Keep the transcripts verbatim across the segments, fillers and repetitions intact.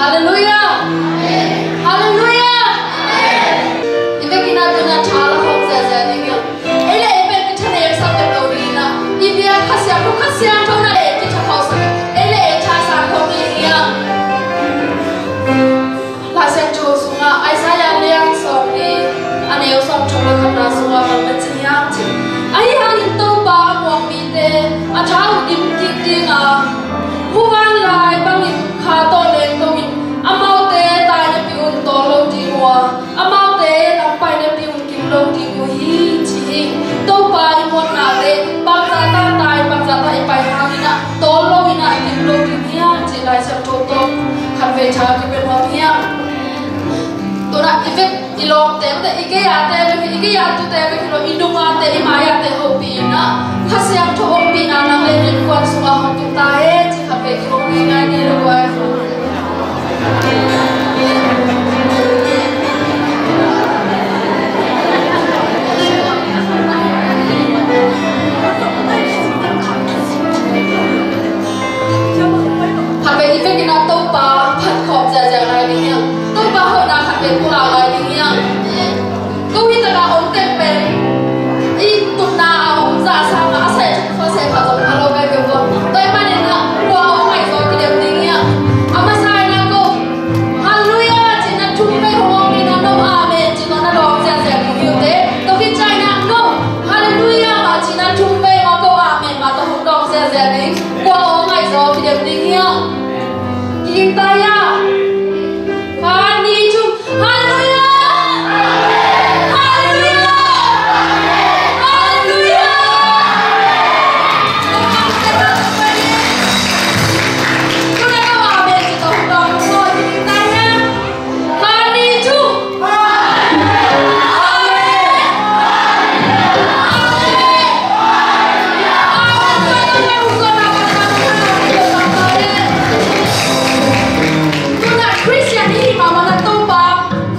Halleluiah. Halleluiah. I vekin ah tu-in ah tha la khawm ziahziah ding hi hang. Ei le ei pen kithanem sak bek lo ding hi-in ah, i biak Kha Siangtho, Kha Siangtho in ah ei kithakhauhsak, ei le ei thasan khawm ding hi hang. Lai Siangtho sungah Isaiah lian sawmli, a neu sawmthum le khatna sungah bang na ci hiam cih leh, ahi hangin Topa a muang mite a tha uh dim kik ding a, muvanlai bangin kha tawh lengdongin amaute tai napi un tawl lo ding uh a, amaute lam pai napi un kim lo ding uh hi, ci hi. Topa i muannate bangzah ta tai, bangzah ta i pai hangin ah tawl lo in ah kim lo ding hiam cih Lai Siangtho tawh khatvei tha kipia nuam hi hang. Tu-in ah i vek i lawmte, i gei-ate bek hi lo, i gei-a tute bek hi lo, i nungate, i mai-ate hopih in ah, Kha Siangtho ompihna nang le innkuan sungah hong tung ta hen cih khatvei kihong ngeingai ni lo guai. Khatvei i vekin ah Topa phat khawm ziahziah lai ding hi hang. Topa hoihna khatvei pulak lai ding hi hang. Ko hi takah om teng pen i tupna a om zah sangin a seh thum khua seh khat zong pha lo kai peuh ko. Tua ahih manin ah kua aw ngaihzaw kidem ding hi hang. A masa in ah ko Halleluiah ci-in ah thum vei hong awng in ah, no amen ci-in ah na dawng ziahziah ding hi uh teh. Tua khit ciangin ah no Halleluiah mah ci-in ah thum vei mah, ko amen mah tawh hong dawng ziahziah ding. Kua aw ngaihzaw kidem ding hi hang. Kiging ta hia? Khat, nih, thum. Halleluiah! Halleluiah! Halleluiah! Khat, nih, thum. Tu-in ah Khristian i hih mah bangin ah Topa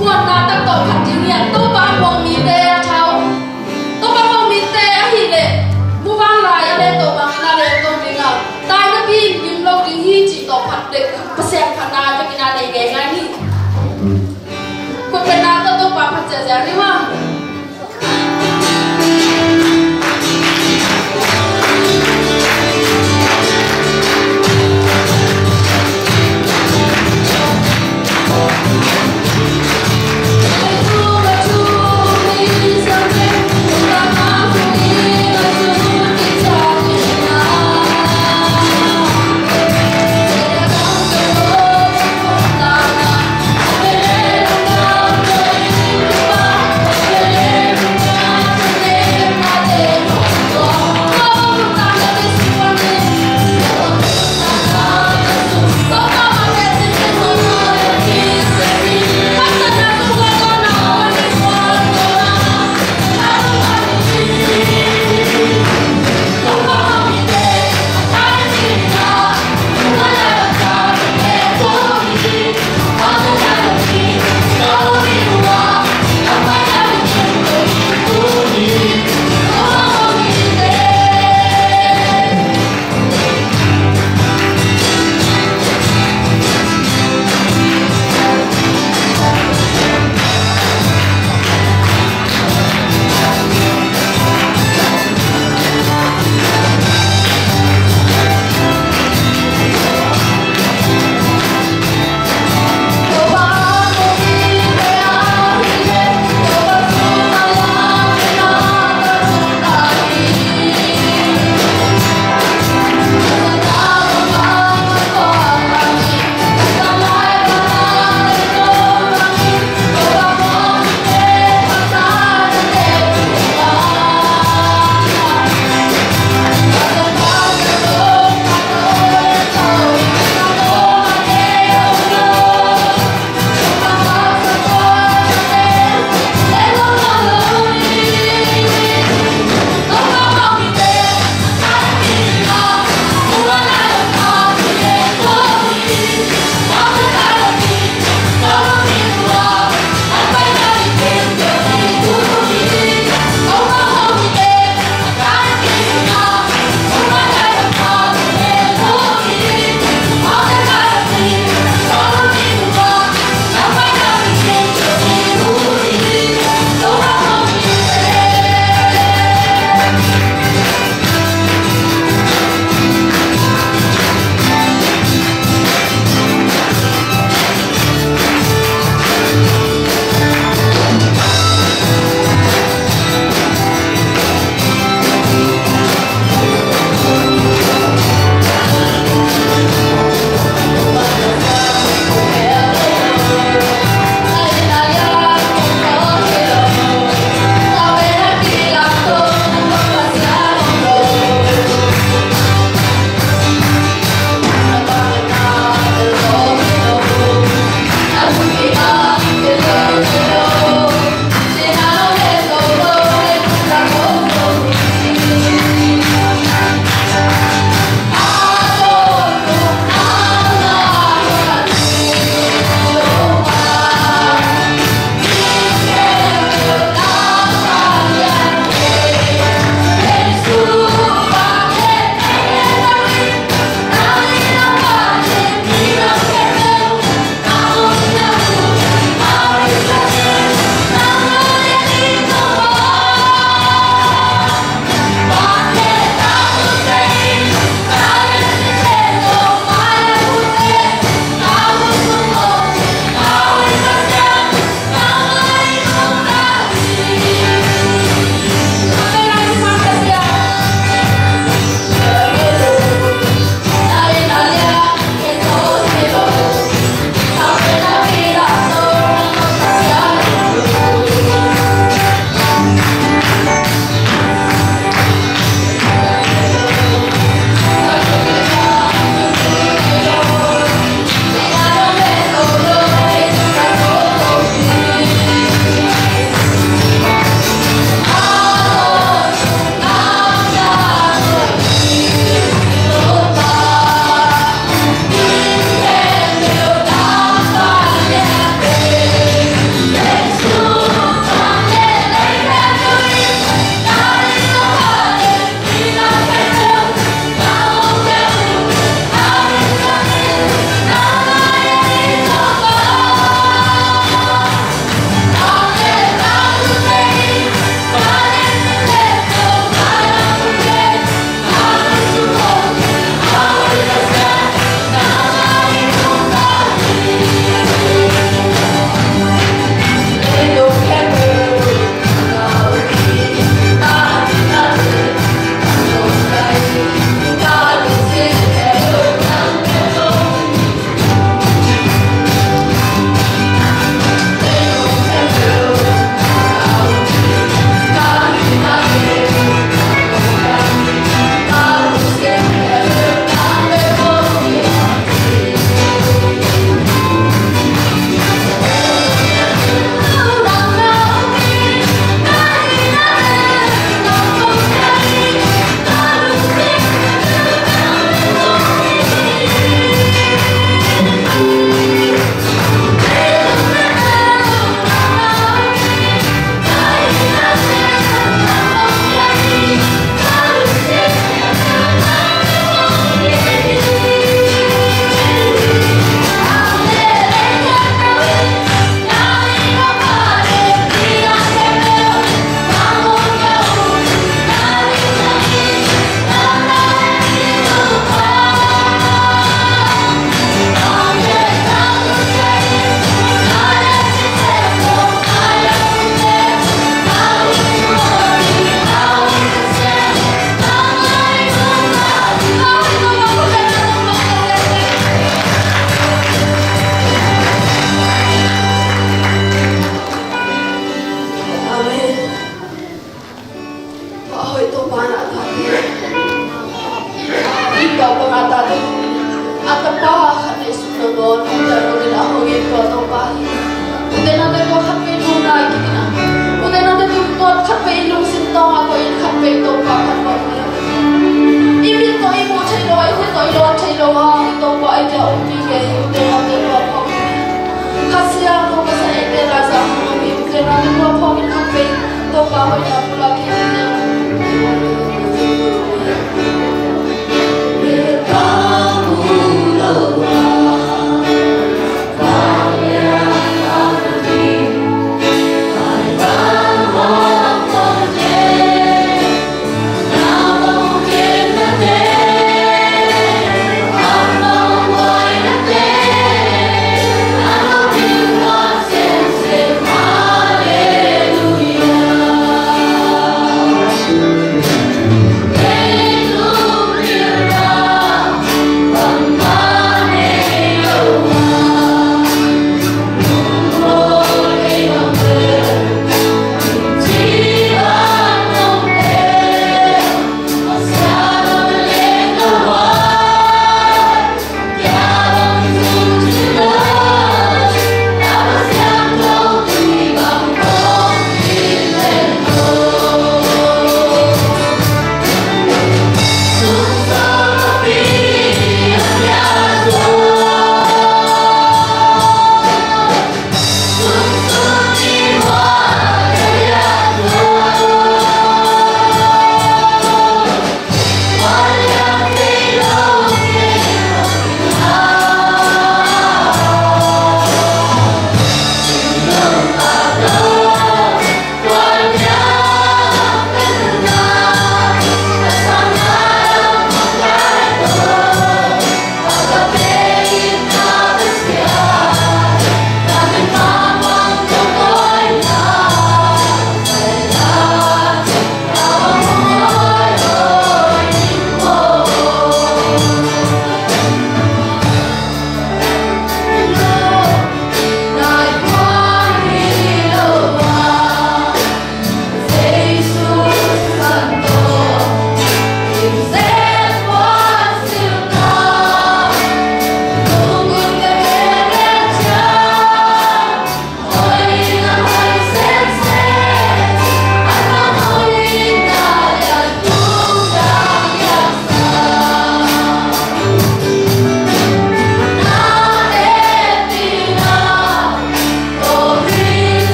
muanna tak tawh phat ding hi hang. Topa muang mite a tha uh, Topa muang mite ahih leh muvanlai a lengdong bangin ah lengdong ding a, tai napi in kim lo ding hi cih tawh phat dek, Pasian phatna vekin ah nei ngeingai ni. Khut beng na tawh Topa phat ziahziah ni maw.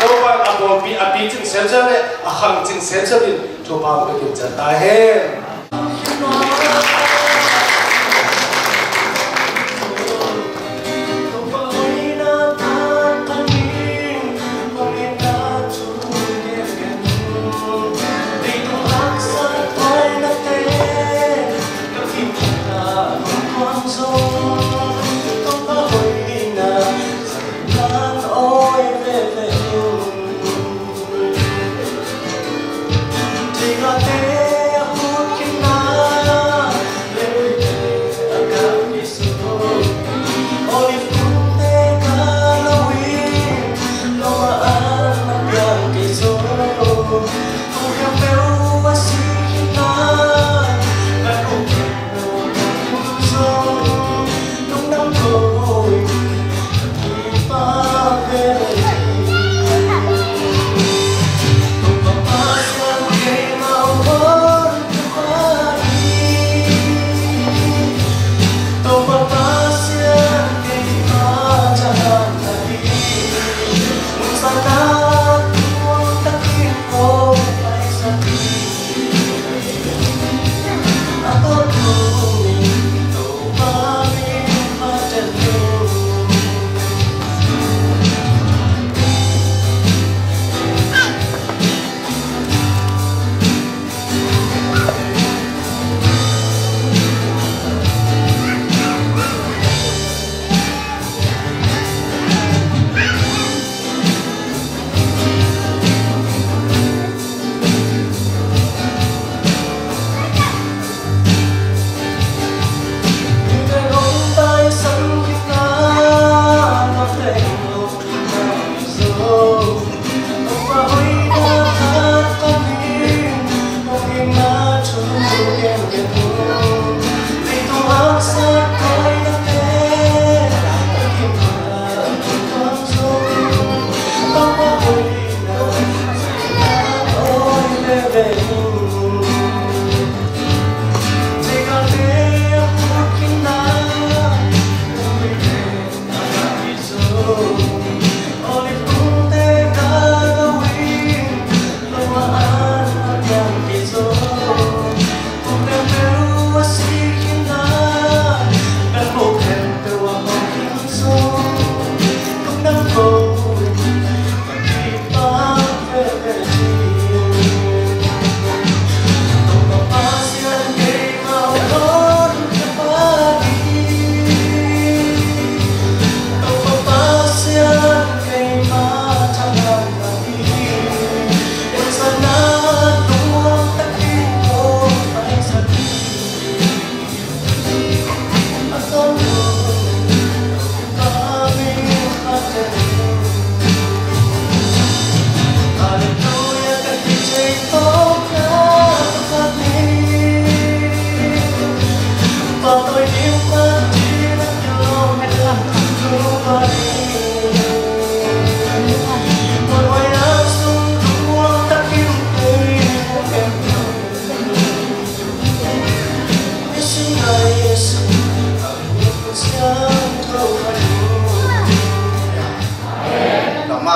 Topa'n a pawlpi a picing semsem le a khangcing semsem in Topa hong pia ciat ta hen.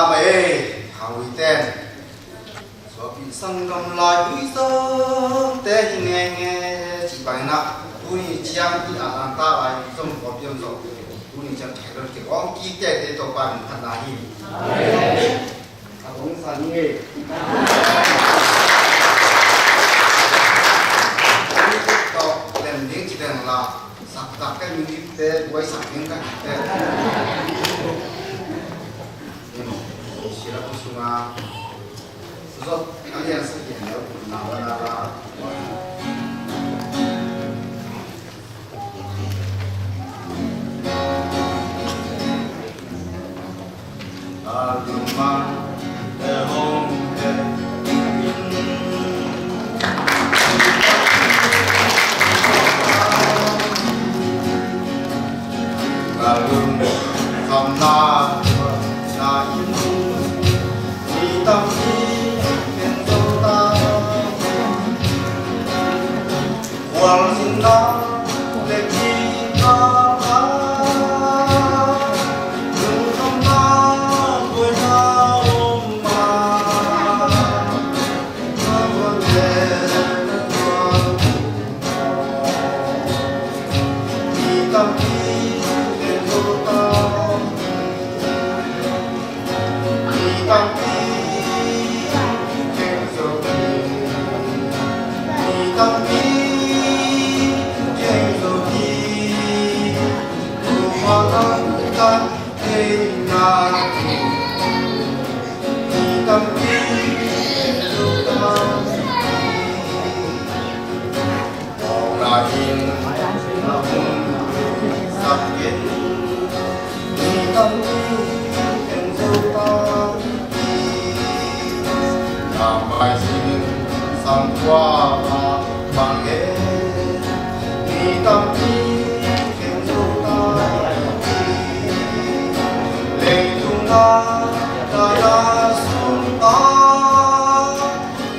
Amen. Hau i ten. Suapi sanggam lai ui zong te hi ngenge ci bang na. Tuni ciang i a lang ta lai zong ko piang zong. Tuni ciang thai lo ke ong ki te te to pan khat na hi. Amen. A ong san nge. Ong ki to lem ding ci deng la. Sak tak ka music te, wai sak ding ka te. Sila kusuma. Zot, a lian sa kian lo, na wa na la.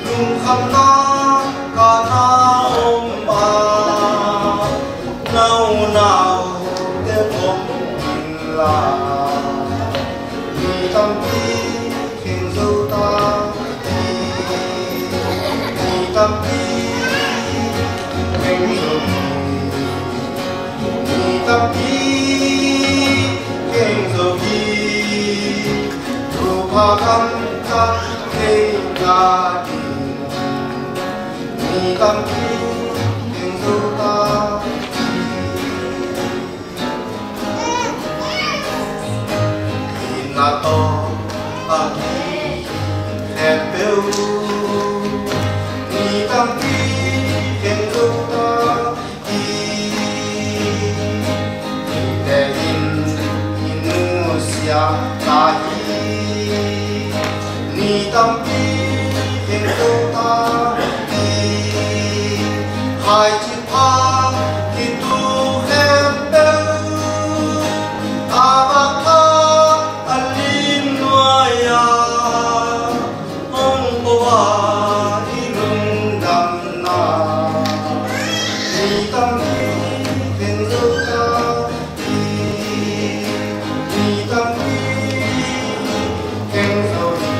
Lungkhamna ka na om a, na unaute pom inla, mi tampi kheng zo ta hi, mi tampi kheng zo hi, mi tampi kheng zo hi, Topa kamciam theihna ding. Mi tampi kheng zo ta hi. Itna tawh a kikhempeuh mi tampi kheng zo ta hi. Mite in i nusia ta hi. Mi tampi kheng zo ta hi. Khaici pha kitu khempeuh a vak pha a lim nuai-a hong pua i lungdamna. Mi tampi kheng zo ta hi. Mi tampi kheng zo hi.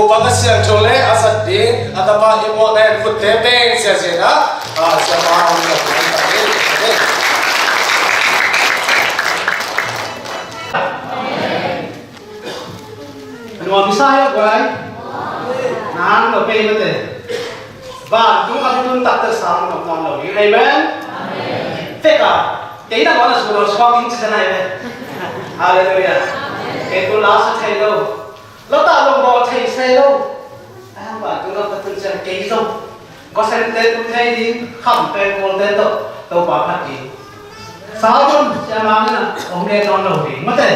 Upa Pasian thu le a zat ding a tapa i muak nen khutte peng sia sia na. A sia pa hong sia sia na. Nuam i sa hi a guai. Nang lo pei mate. Vantung a tun tak te sang nuam nuam lo ding. Amen. Tek a. Kei na ko na su lo suak ding ci sa nai ve. Hallelujah. Kei tu la sa thei lo. Lo ta long bawl thei se lo. A hang ba tu lo ta tun ciang kei zong. Gosen te tu thei ding, kham pen kol te to, to pa phat ding. Salmon, sia ma na, ong le non lo ding. Mate.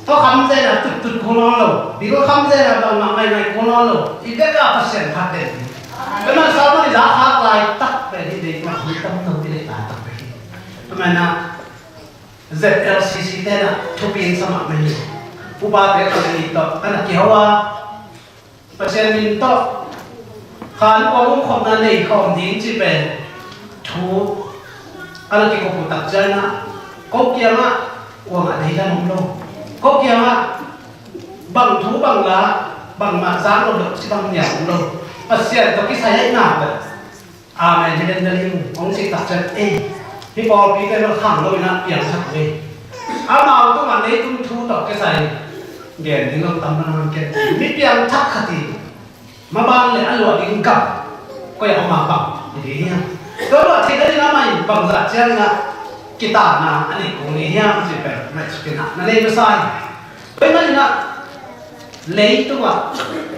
To kham ze na tut tut kul non lo. Bi ko kham ze na bang ma mai mai kul non lo. I de ka Pasian phat den ding. Pe man Salmon i la khak lai tak pe di de ma hui tam to di de lai tak pe hi. Pe man na, Z L C C te na thupi in sa mah mah hi. Upate ka ni to ka na kiho a. Pasian min tawh khan kua lungkhopna nei khawm ding ci pen thu a na kikop uh tak ciangin ah ko kiangah kuamah deilam om lo. Ko kiangah bang thu bang la bangmah zang lo deuh ci bang niam om lo. Pasian tawh kisai aihna pen Amen. Hi den dali mu hong cih tak ciang ei, hih pawlpi pen khang lo in ah piangthak ve. Amau tungah leitung thu tawh kisai gen ding lo tam na hong ken. Mi piangthak khat hi. Maban le a luah ding gam koi a om a bang hi ding hiam? Tua luah theih nading amah in bangzah ciangin ah kitahna a neih kul ding hiam cih pen ngaihsut in ah na nei masa hi. Tua ahih manin ah leitungah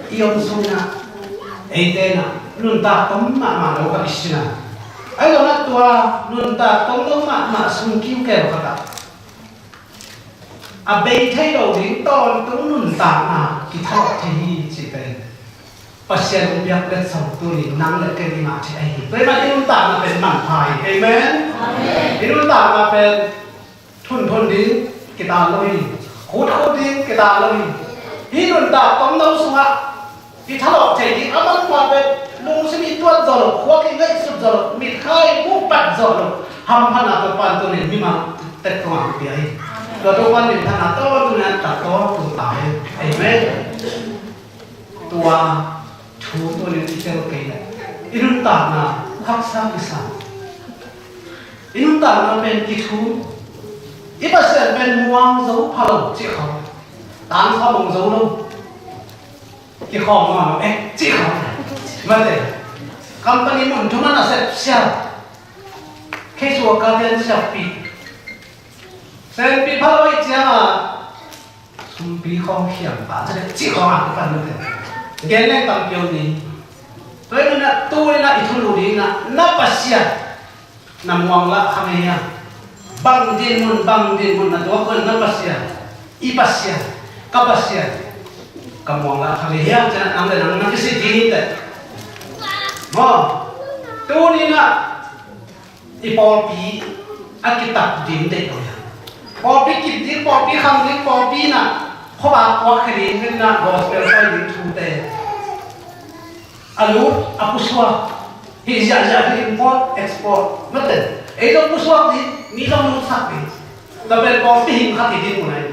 i om sungin ah eite in ah nuntak tom mahmah lo khat i si a, ahi zongin ah tua nuntak tom lo mahmah sung kiukeu khat ah a bei thei lo ding tawntung nuntakna kithalawh thei hi cih pen Pasian hong biak letsong tuni nang le kei i ngah thei ahi hi. Tua ahih manin i nuntakna pen manpha hi. Amen. Amen. I nuntakna pen thunthun ding kitan lo hi. Khutkhut ding kitan lo hi. Hih nuntak tomno sungah i thalawh thei ding a manpha pen lungsim i tuat zawh lo, khua kingaihsut zawh lo, mitkhai muhpat zawh lo. Hamphatna Topa in tuni mimal tek tungah hong pia hi. Tua Topa in minthanna tawntung in a tak tawntung ta hi. Amen. Tua thu tunin i tel kei leh i nuntakna haksa kisa. I nuntakna pen kithum. I Pasian pen muang zo pha lo cih khawng, tangkhawm hong zo lo, kikhawm nawn lo eh cih khawng. Mate, company mun thum a na sep sial, case worker te an siappih, senpih pha lo ahih ciangin sumpi khawng khiam pah cih leh cih khawng a kipan mate. Gen leng tampi om ni. Tua ahih manin ah tu in ah i thulu ding in ah na Pasian na muang lah kha ngei hiam? Bang dinmun, bang dinmun na tuak uh na Pasian, i Pasian, ka Pasian ka muang lah kha ngei hiam? Ciang nang le nang na kisik ding hi teh. Maw, tuni in ah i pawlpi a kitat ding deih lo hi. Pawlpi kip ding, pawlpi khang ding, pawlpi in ah khuavak puakkhia ding, gospel pai ding thute a lut a pusuak hi ziahziah hi, import export mate. Ei zong pusuak ding, mi zong lutsak ding. Tua pen pawlpi hing khat hi ding uh nai.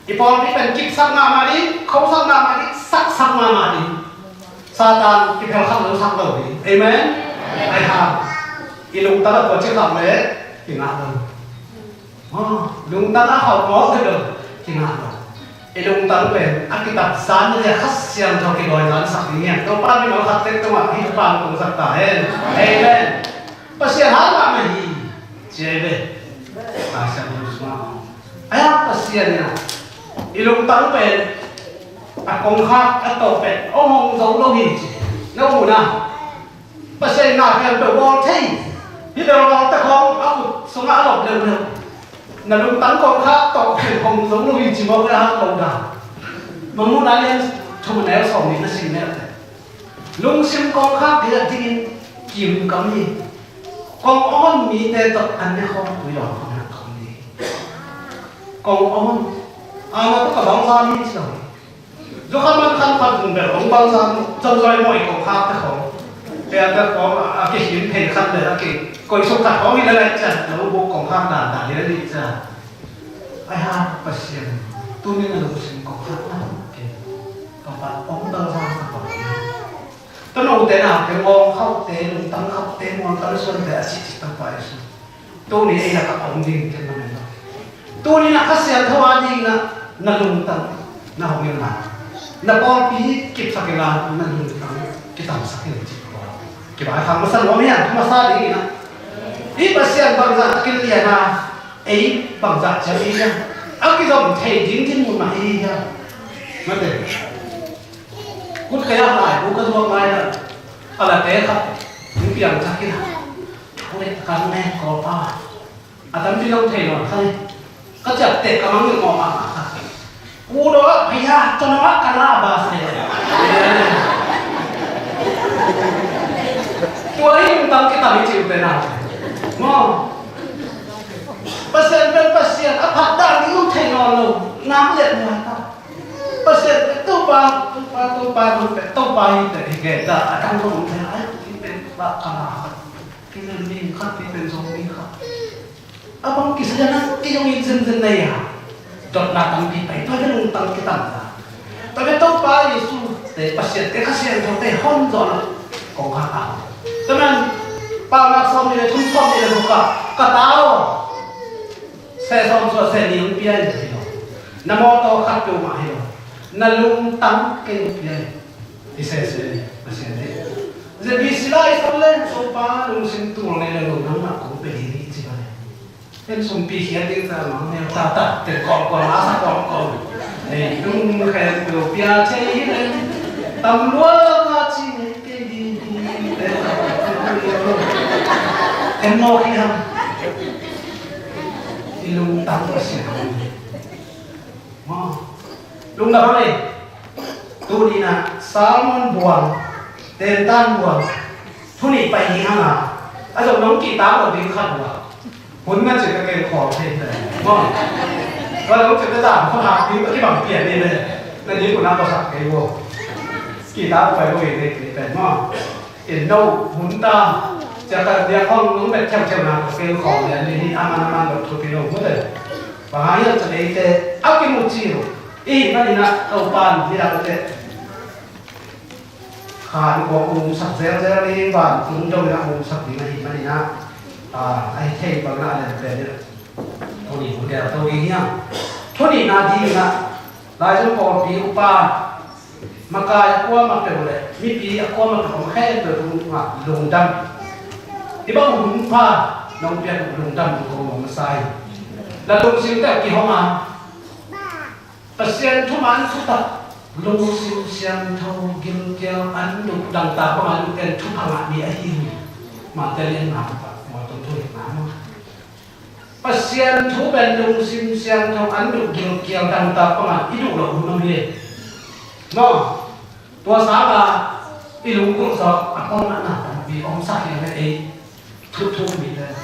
I pawlpi pen kipsak mahmah ding, khosak mahmah ding, saksak mahmah ding. Satan kiphelh khat lo sak lo ding. Amen. Ahi hang i lungtang a tua cih khak leh kingah lo. Lungtang a khauh mawk hi lo, kingah lo. I lungtang pen a kitat zan ni le Kha Siangtho kidawi zansak ding hiam? Topa in mimal khat tek tungah hih thupha hong sak ta hen. Amen. Pasian hat mahmah hi. Ci hi ve. Pasian hong sungah, ahi hang Pasian in ah i lungtang pen a kongkhak a tawh pen hong hong zo lo hi ci. Na mu na. Pasian in na khempeuh bawl thei. Hih belbawl te khawng a khut sungah a lop leuleu. Na lungtang kongkhak tawh pen hong zo lo hi ci mawk le hang lo dah. Mangmuhna lian thum a neu sawm nih na sim leh teh, lungsim kongkhak hi a dingin kim kam hi. Kong ong on mite tawh an ne khawmpui lawm khawm hi a kam hi. Kong ong on, a na tawh ka bangzah hi ci lo hi. Zukha man khan khat zung bel hong bangzah, zozoi mawi kongkhak te khawng, pia te khawng a kihim thei khat le a kikoih suk khat khawng hi le lai cian, lo buk kongkhak dan dan hi le dih cian. Ahi hang Pasian, tuni na lungsim kongkhak na kei. Ong bel zang ka bang. Tanu te na ke ngawng khauh te, lungtang khauh te, muangtang suan te a cihcih Topa Jesu. Tuni ei lakah a om ding ken na men lo. Tuni na Kha Siangtho a ding na, na lungtang na hong in la, na pawlpi kipsak in la, na lungtang kitamsak in cih ko. Kibai khang masa nuam hiam, masa ding na. I Pasian bangzah takin lian a, ei bangzah ciang i hiam. A kizom thei ding dinmun mah i hiam. Mate. Kut kei a lai, bu ka zuak lai na. A la te khat, in piang tak in a. Thu le kan ne, Kawlpa. A tampi lo thei lo kha ni. Ka ciap tek ka mang ni mawh a kha. Ku do a, aya, tawh no a ka la ba se. Tua hi lungtang kitam i cih uh te na. Maw. Pasian pen Pasian, a phat dan ding lo thei nawn lo. Nam liat nuai ta. Pasian pen Topa, Topa, Topa, Topa, Topa hi te hi ke ta, a dang lo thei ai, hi pen ba ka la. Hi pen ding khat, hi pen zong ding khat. A bang kisai na i zong in zenzen nei a. Dotna tampi pai, tua hi lungtang kitam ta. Tua hi Topa Jesu te, Pasian te, Kha Siangtho te hon zawh na kong kha a. Tua man, Paunak sawm nih le thum, sawm nih le guk ah, ka ta aw. Seh sawm suah seh nih hong pia in hi lo. Na mawtaw khat peuhmah hi lo. Na lungtang kei hong pia in. I seh seh nih, Pasian nih. Zebi sila i sam le, Topa lungsim tul nei le lo nangmah kong pe ding hi ci ba le. Ken sumpi khiat ding ta mang neu ta ta, te kawm kawm, a sa kawm kawm. Nei tung khen peuh pia thei hi le. Tam lua ka ci nei kei ding hi le. Ken mawk hi ham. I lungtang Pasian. Maw. Lungdam hang ei. Tuni na Salmon buang, tentan buang, thu nih pai ding hang a, a zong nong kihtak lo ding khat uh a. Hun na cih ka keng khawm thei pen. Maw. Ka nong cih ka zang khuahak ding ka kibang pian ni le. Na ding uh na ka sak kei uh. Kihtak pai lo ding kei pen maw. In no hun ta, cia ka dia khong nong bet thiamthiam na ka keng khawm lian ni hi, a man a man lo thupi lo mu te. Bang hang hiam cih leh eite a kimu ci uh. I hih manin ah Topa'n nidang teh khan kong umsak zelzel ding, vantung dongin a umsak ding ahih manin ah, a, a hi thei bangin a len pen in ah. Thu nih hong tel to ding hiam? Thu nihna dingin ah Laizom pawlpi upa, makai a kuamah peuh le mipi a kuamah peuh om khempeuh tungah lungdam. Hih bang hun pha nong piak uh lungdam uh kong masa hi. Na lungsim teh kihong a, Pasian thuman thutak, lungsim siangtho, gilkial, an duh dangtak bangin thupha ngah mi ahi hi. Mate lian ngah pah, maw, tong thu lian ngah maw. Pasian thu pen lungsim siangtho, an duh gilkial dangtak bangin i duh loh hun om hi. Maw, tua sangin i lungkulh zawh a kong ngahna tampi om sak hi ve ei. Thuthu mi le.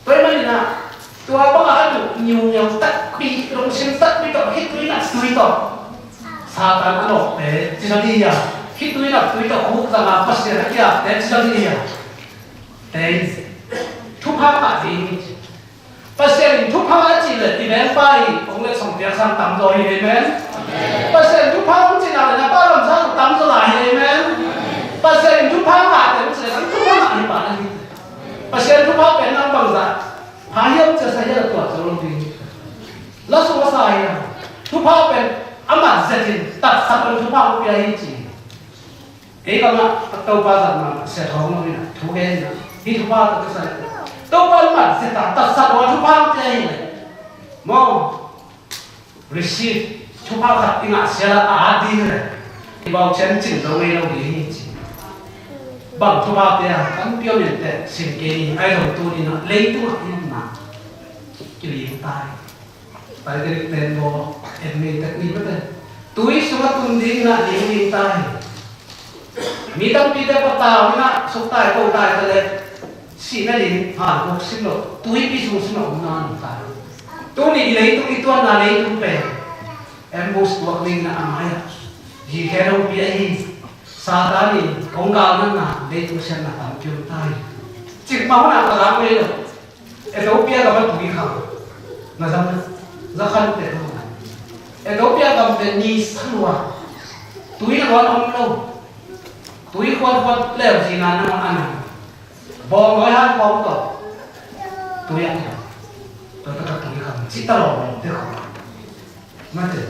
Tua ahih manin ah, tua bangin a duh ngiungeu takpi, lungsim takpi tawh, khitui naktui tawh Satan a lawhte ci zaw ding hi a. Khitui naktui tawh khuk zanga Pasian a kiapte ci zaw ding hi a. Tei, thupha ngah ding. Pasian in thupha a cih leh i vengpa in hong letsong piak sang tamzaw hi, amen. Pasian in thupha hong cih nak leh na pa lamsang tamzaw lai hi, amen. Pasian in thupha ngah teh hong cih leh nang thupha ngah hi pah na hi. Pasian thupha pen nang bangzah pha hiam, cia sa hiam, a tuat zo lo ding. La sung a sa hiam? Thupha pen a mat zetin tatsat lo thupha hong pia hi ci. Ei bangah a Topa zat mah siathawng lo in a, thu gen in a, hih thupha tawh kisai Topa in mat zeta tatsat lo a thupha hong pia hi le. Maw, receive, thupha khat i ngah sial a, a at ding hi le. I bau cian cin lo ngei lo ding hi ci. Bang thupha pia, kan pia min teh sin kei ni, ai lo tu ni na, leitungah i nunna. Kiling tai. Titanic pen bawl en ngei tek ni mate. Tui sungah tun ding in a ling ling ta hi. Mi tampite patau in a suktai kotai ta leh sihna ding hangkuk sim lo, tuipi sung sim lo om na om ta hi. Tuni i leitung i tuanna leitung pen ambush tuak ding in a, a mai-ah zikhen hong pia hi. Satan in hong galnatna leitung siatna tampi om ta hi. Cikmah hun a ka lak ngei lo. Ethiopia gam a tui khang. Na zang na. Za khan te khang. Ethiopia gam te ni sa lua. Tui na luan om lo. Tui khuankhuan leu si na na a na. Bawng loi han kong tawh. Tui a tawh. Tua taka tui khang ci ta lo lo te kho. Mate.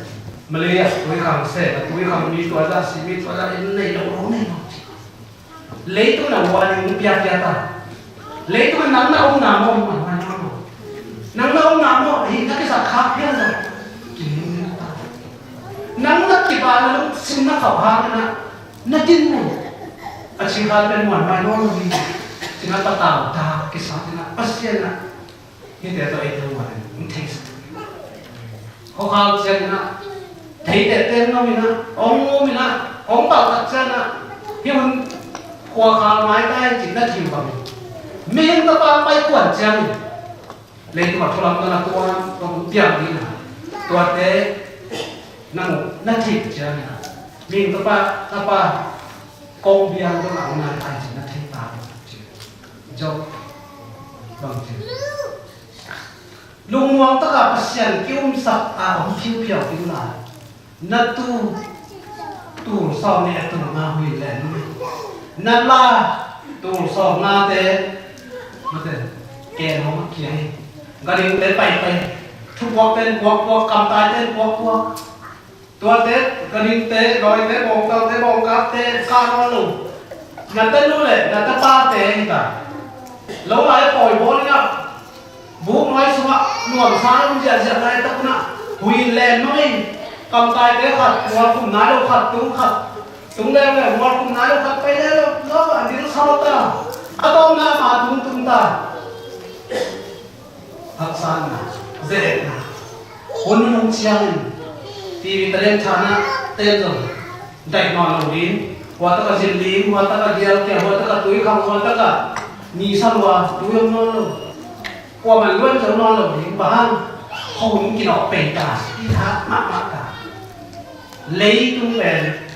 Malay a tui khang se, tui khang mi tua za si mi tua za in nei lo lo nei lo. Leitung na warning piapia ta. Leitung na nang na om na mo ma ma ma mo. Nang na om na mo hi na kisa kha pia na. Nang na kipa na lung sim na khau ha na na din mo. A chi kha pen muan mai lo lo ni. Sina ta ta ta kisa na Pasian na. Hihte tawh eite hong wan in hong theisak. Khuakhal ciangin ah, theite teng ngam in ah, hong um in ah, hong paltak ciangin ah, hih hun khuakhal maitai cih na thim bangin, mihing tapa paikuan ciangin, leitung a thulam tawh na tuan, tuan piang ding in ah, tuate na mu, na thim ciangin ah, mihing tapa, tapa, kong biang tawh na hong nai tai cih na thei ta bang cih. Job bang cih. Lungmuang taka Pasian kiumsak a om phiuphiau ding lai. Na tu, tul sawm nih a tul nga hui len. Na la, tul sawm nga te, mate, ken hong a kia hi. Gading te pai pai, thupuak ten puak puak, kamtai ten puak puak. Tuate, ganingte, lawite, bawngtalte, bawngkapte, ka nawn lo. Na tanu le na tapate hi ta. Lo lai pawi bawl in ah, buk nuai sungah nuamsa in ziahziah laitak un ah, hui len mangin, kamtaite khat mual khum nai lo khat, tung khat, tung leuleu mual khum nai lo khat, pai le lo, lo a dil sa lo ta. A tawpna ma tungtung ta. Haksatna, ze-etna. Hun nunung ciangin, T V talent thana ten zong daih nawn lo ding. Huataka zin ding, huataka gialkia, huataka tuikhang, huataka nisa lua, tui om nawn lo. Kuaman luan zo nawn lo ding, bang hang khuahun kinawh pei ta, i tha mahmah ta. Leitung pen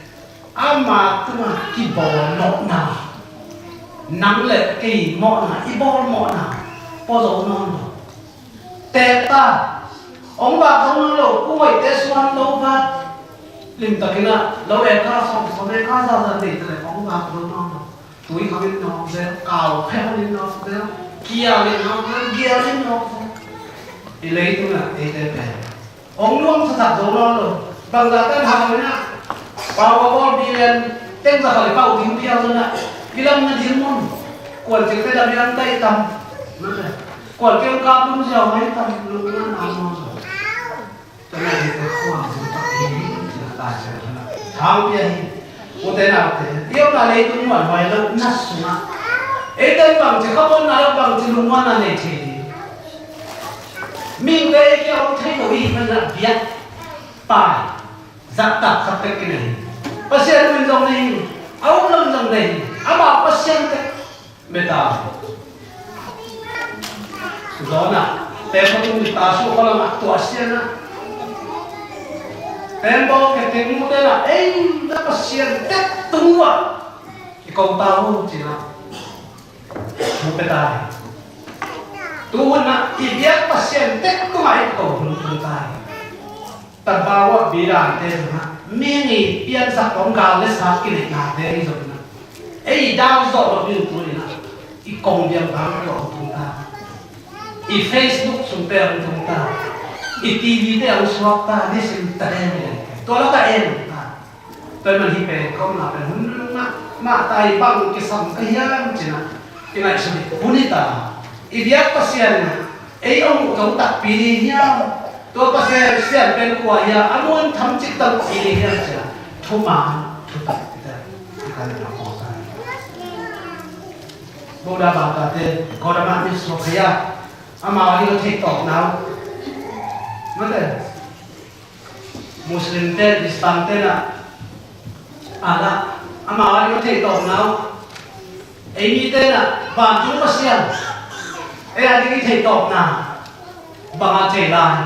ama tungah kibawl mawhna, nang le kei mawhna, i bawl mawhna, pua zo nawn lo. Teek ta, hong vak zo nawn lo, kuvaite suan lo vat. Limtakin ah, lo e ka sawm, sawm e ka za za nei ta le, hong vak zo nawn lo. Tui khang in nawk zel, kau pheng in nawk zel, kial in nawk zel, gial in nawk zel. I leitung ah, eite pen hong nuam sasak zo nawn lo. Bangzah tan hau in ah, pau a bawl bi lian teng za khat i pau ding phial zong ah, i lam na ding mun. Kuan cil te dam i lam tai tam. Kuan cil kap lum ziau mai tam, lum na na nawn lo. Tua na hi te khuang zong tak hi, ci na ta sia na. Thang pia hi. Ute naute, i omna leitung muanhuai lo na sungah, eite bangci khamuanna lo, bangci lungmuanna nei thei ding. Mihingte ei kia om thei lo i hih manin ah biak pai zahtak khat tek kinei hi. Pasian min zong nei hi. A um lam zong nei hi. Amau Pasian tek meta. Zona, tembaw tung ta su kho lamah tua sian ah, tembaw ke teng mu te na ei na Pasian tek tung uh ah i ko ta uh ci na. Mu pe ta hi. Tu hun ah i biak Pasian tek tung ah i ko hun tung ta hi. Tabau ah bidante zong ah, mi ngi piansak om gal le sak kinehnate hi zong ah, ei dau zawh loh ding tu in ah, i kong biang bang tua hong tung ta, i Facebook sung te hong tung ta, i T V te hong suak ta, nisim ta em em. Tua lak ah en ta. Tua man hi pen, ka omna pen hun mah, mah ta i bang kisam ka hiam cin ah, i ngaihsut ding hun hi ta. I biak Pasian in ah ei hong muh zong takpi ding hiam? Tua Pasian, Pasian pen kua hiam? A muan tham cik takpi ding hiam ci a, thuman thutak hi ta. Hi ta le na kawk ta. Buddha bangtate, Gotama ni suak hi a, amau a ding a theih tawpna uh. Mate. Muslim te, Islam te na ala, amau a ding a theih tawpna uh. Ei mite na vantung Pasian, ei a ding i theih tawpna bang a thei lai?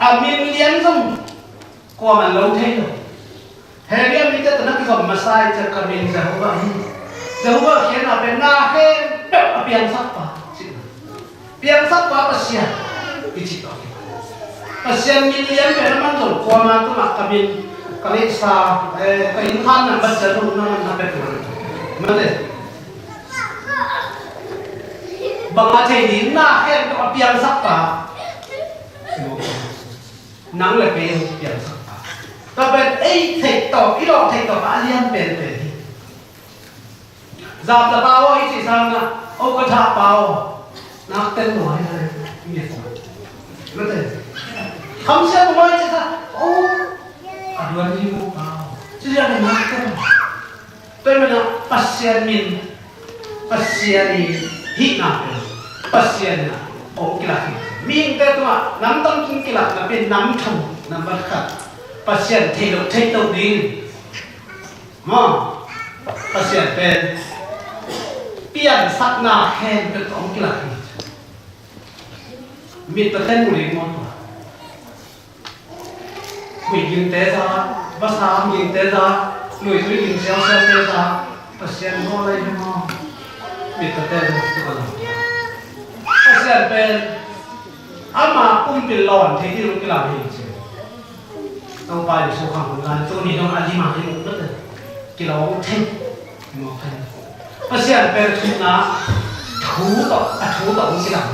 A min lian zong kuaman lo thei lo. Hebrew mite tawh na kizom masa i ciah ka min Jehovah hi. Jehovah khiatna pen na khempeuh a piangsak pa cihna. Piangsak pa Pasian i cih tawh. Pasian min lian pen a man zong kuama tungah ka min ka neihsa, eh, ka inn khan nang bat cia lo, nang na pek lo. Mate. Bang a thei ding na khempeuh a piangsak pa. Nang le kei piangsak pa. Tua pen ei theih tawh, i lawh theih tawh a lian penpen hi. Zap ta pa aw, i cih sang na, o ka thah pa aw. Nak ten lo hi na, i nge ko. Mate. Kham sia ko mai cih sang, o, a duan hi mo pa aw. Cih sang nak ten. Tua ahih manin Pasian min, Pasian i hihna pen Pasian in a hong kilak hi. Mihingte tungah nam tampi kilakna pen nam thum, nambat khat, Pasian theih loh, theih loh ding. Maw, Pasian pen piansakna khempeuh tawh hong kilak hi. Mit tawh ten mu ding maw tua. Huih gingte za, vasa gingte za, luitui ging siausiaute za, Pasian maw lai hi maw? Mit tawh ten mu ding maw tua. Pasian pen ama pumpi lawn thei ding hong kilak hi ci. Topa Jesu khang hun lai, tuni dong a lim a lim uh na te. Kilawm thei. Mawk thei. Pasian pen thumna, thu tawh, a thu tawh hong kilang.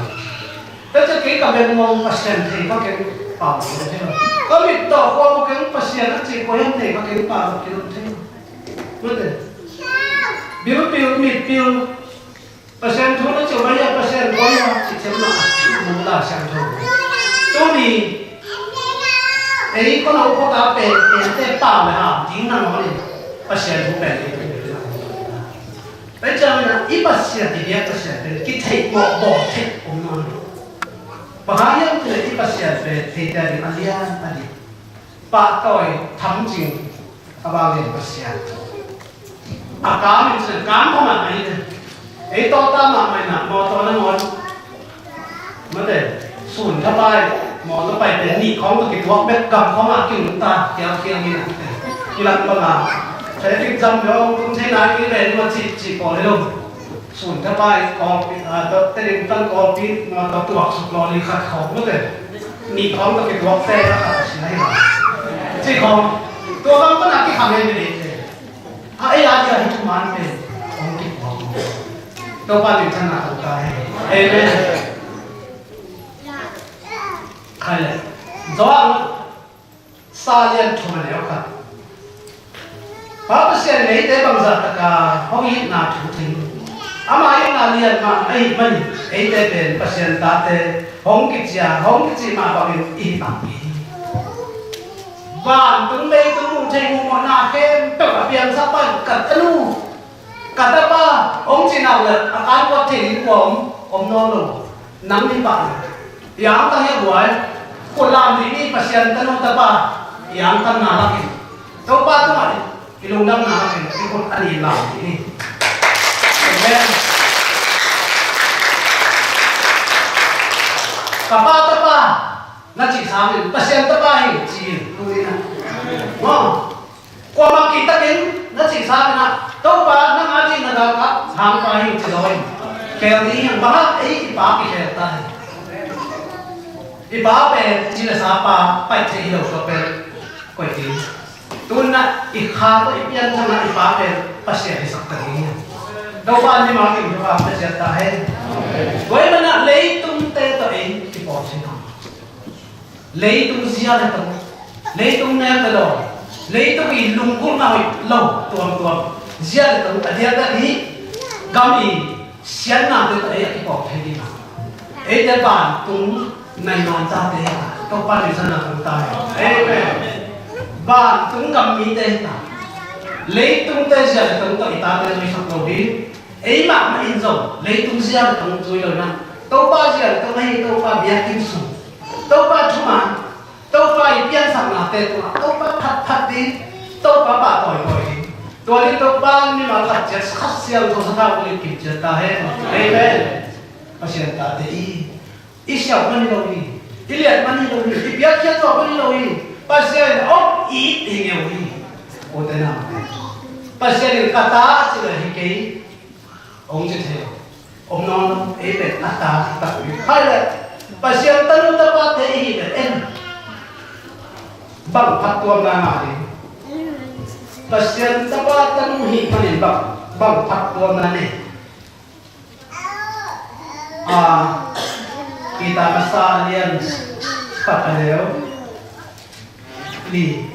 Tua ciang kei ka beng mawng Pasian thei ka keng pau thei lo. Ka mit tawh khua mawk keng Pasian a ci kua hiam thei ka keng pau thei lo. Mate. Bilpil, mitpil. Pasian thu na ciu mai a, Pasian kua hiam ci ciam lo. Mung la siang tho. Tuni. Ei, ko no ko ta pen, pen te pau le ha, ding na no ni. Pasian thu pen. Tua ciangin ah i Pasian, i biak Pasian pen kitheih mawhmawh theih om nawn lo. Bang hang hiam cih leh i Pasian pen eite ading a lian a dik, pahtawi thamcing a vanglian Pasian. A kam in cih leh kam kha mahmah hi. Ei tawta mahmah in ah mawtaw nangawn Mate, sun thapai, mawtaw paite nih khawng tawh kituak bek, gam khawngah kilungta, kialkhial hi nate. Kilang banga traffic jam ve hong tung thei nai kei ve, nua cih cih pawl hi lo. Sun thapai, Kawlpi, a, tawh, Tedim pan Kawlpi, mawtaw tuak suk law li khat khawng mate. Nih khawng tawh kituak te, a khat a si lai hi lo. Cih khawng, tua bang pana kikhang hi ve. A, ei a dia hi thuman pen hong kiphuak. Topa minthanna tang ta hen. Amen. Khai le. Johan sa lian thum a neu khat. Pa Pasian in eite bangzah taka hong itna thu thei. Ama itna lian mah ahih manin eite pen Pasian tate hong kici a, hong kici mah bangin i hi takpi hi. Vantung leitung muh theih muh mawhna khempeuh a piangsak pan ka tanu, ka tapa hong cih nak leh a kan kuat thei ding kua om, om nawn lo. Nang hi pah lo. I angtang hi a buai. Khut lam dih ni, Pasian tanu tapa i angtangna lakin Topa tungah i lungdamna lakin i khut a nih lam dih ni. Amen. Ka pa tapa na cih sangin Pasian tapa hi ci in, tuni na. Maw? Kuamah kihtakin na cih sangin ah Topa nang a ding na galkap hangpa hi ci lo in. Khel ding hi hang, bang hang ei i pa kikhel ta hi. I pa pen ci le sa pa paih thei hi lo, tua pen koih ding. Tun ah i kha tawh i pianthak ah i pa pen Pasian hi sak ta ding hi. Topa ni ma kim Topa Pasian ta hen. Tua ahih manin ah leitungte tawh ei kipawl thei hang. Leitung zia le tong, leitung nek le dawn, leitung i lunggulhna hoih lo tuamtuam, zia le tong a diakdiak hi. Gam i siatnate tawh ei a kikawm thei ding a, eite vantung nai man tate hi ta, Topa in sana kong ta hi. Amen. Vantung gam mite hi ta. Leitungte zia le tong tawh i tate nuihsak lo ding. Ei mahmah in zong leitung zia le tong zui lo in ah, Topa zia le tong ahi, Topa biakinn sung, Topa thuman, Topa i piansaknate tungah Topa phatphat ding, Topa pahtawitawi ding. Tua ding Topa mimal khat ciat, khat siangtho sathau lim kim ciat ta hen. Amen. Pasian tate i, i siauh man hi lo hi. I liat man hi lo hi. I piakkhiat zawh man hi lo hi. Pasian in a om it hi ngeu hi. Aw te nau, Pasian in ka ta a cih leh hi kei. Hong ci thei lo. Om nawn lo, ei pen a ta hi tak hi. Hai le, Pasian tanu tapate i hih leh en bang phattuamna ngah ding. Pasian tapa tanu hih manin bang, bang phattuamna nei. A, Peter masa lian khat a neu li.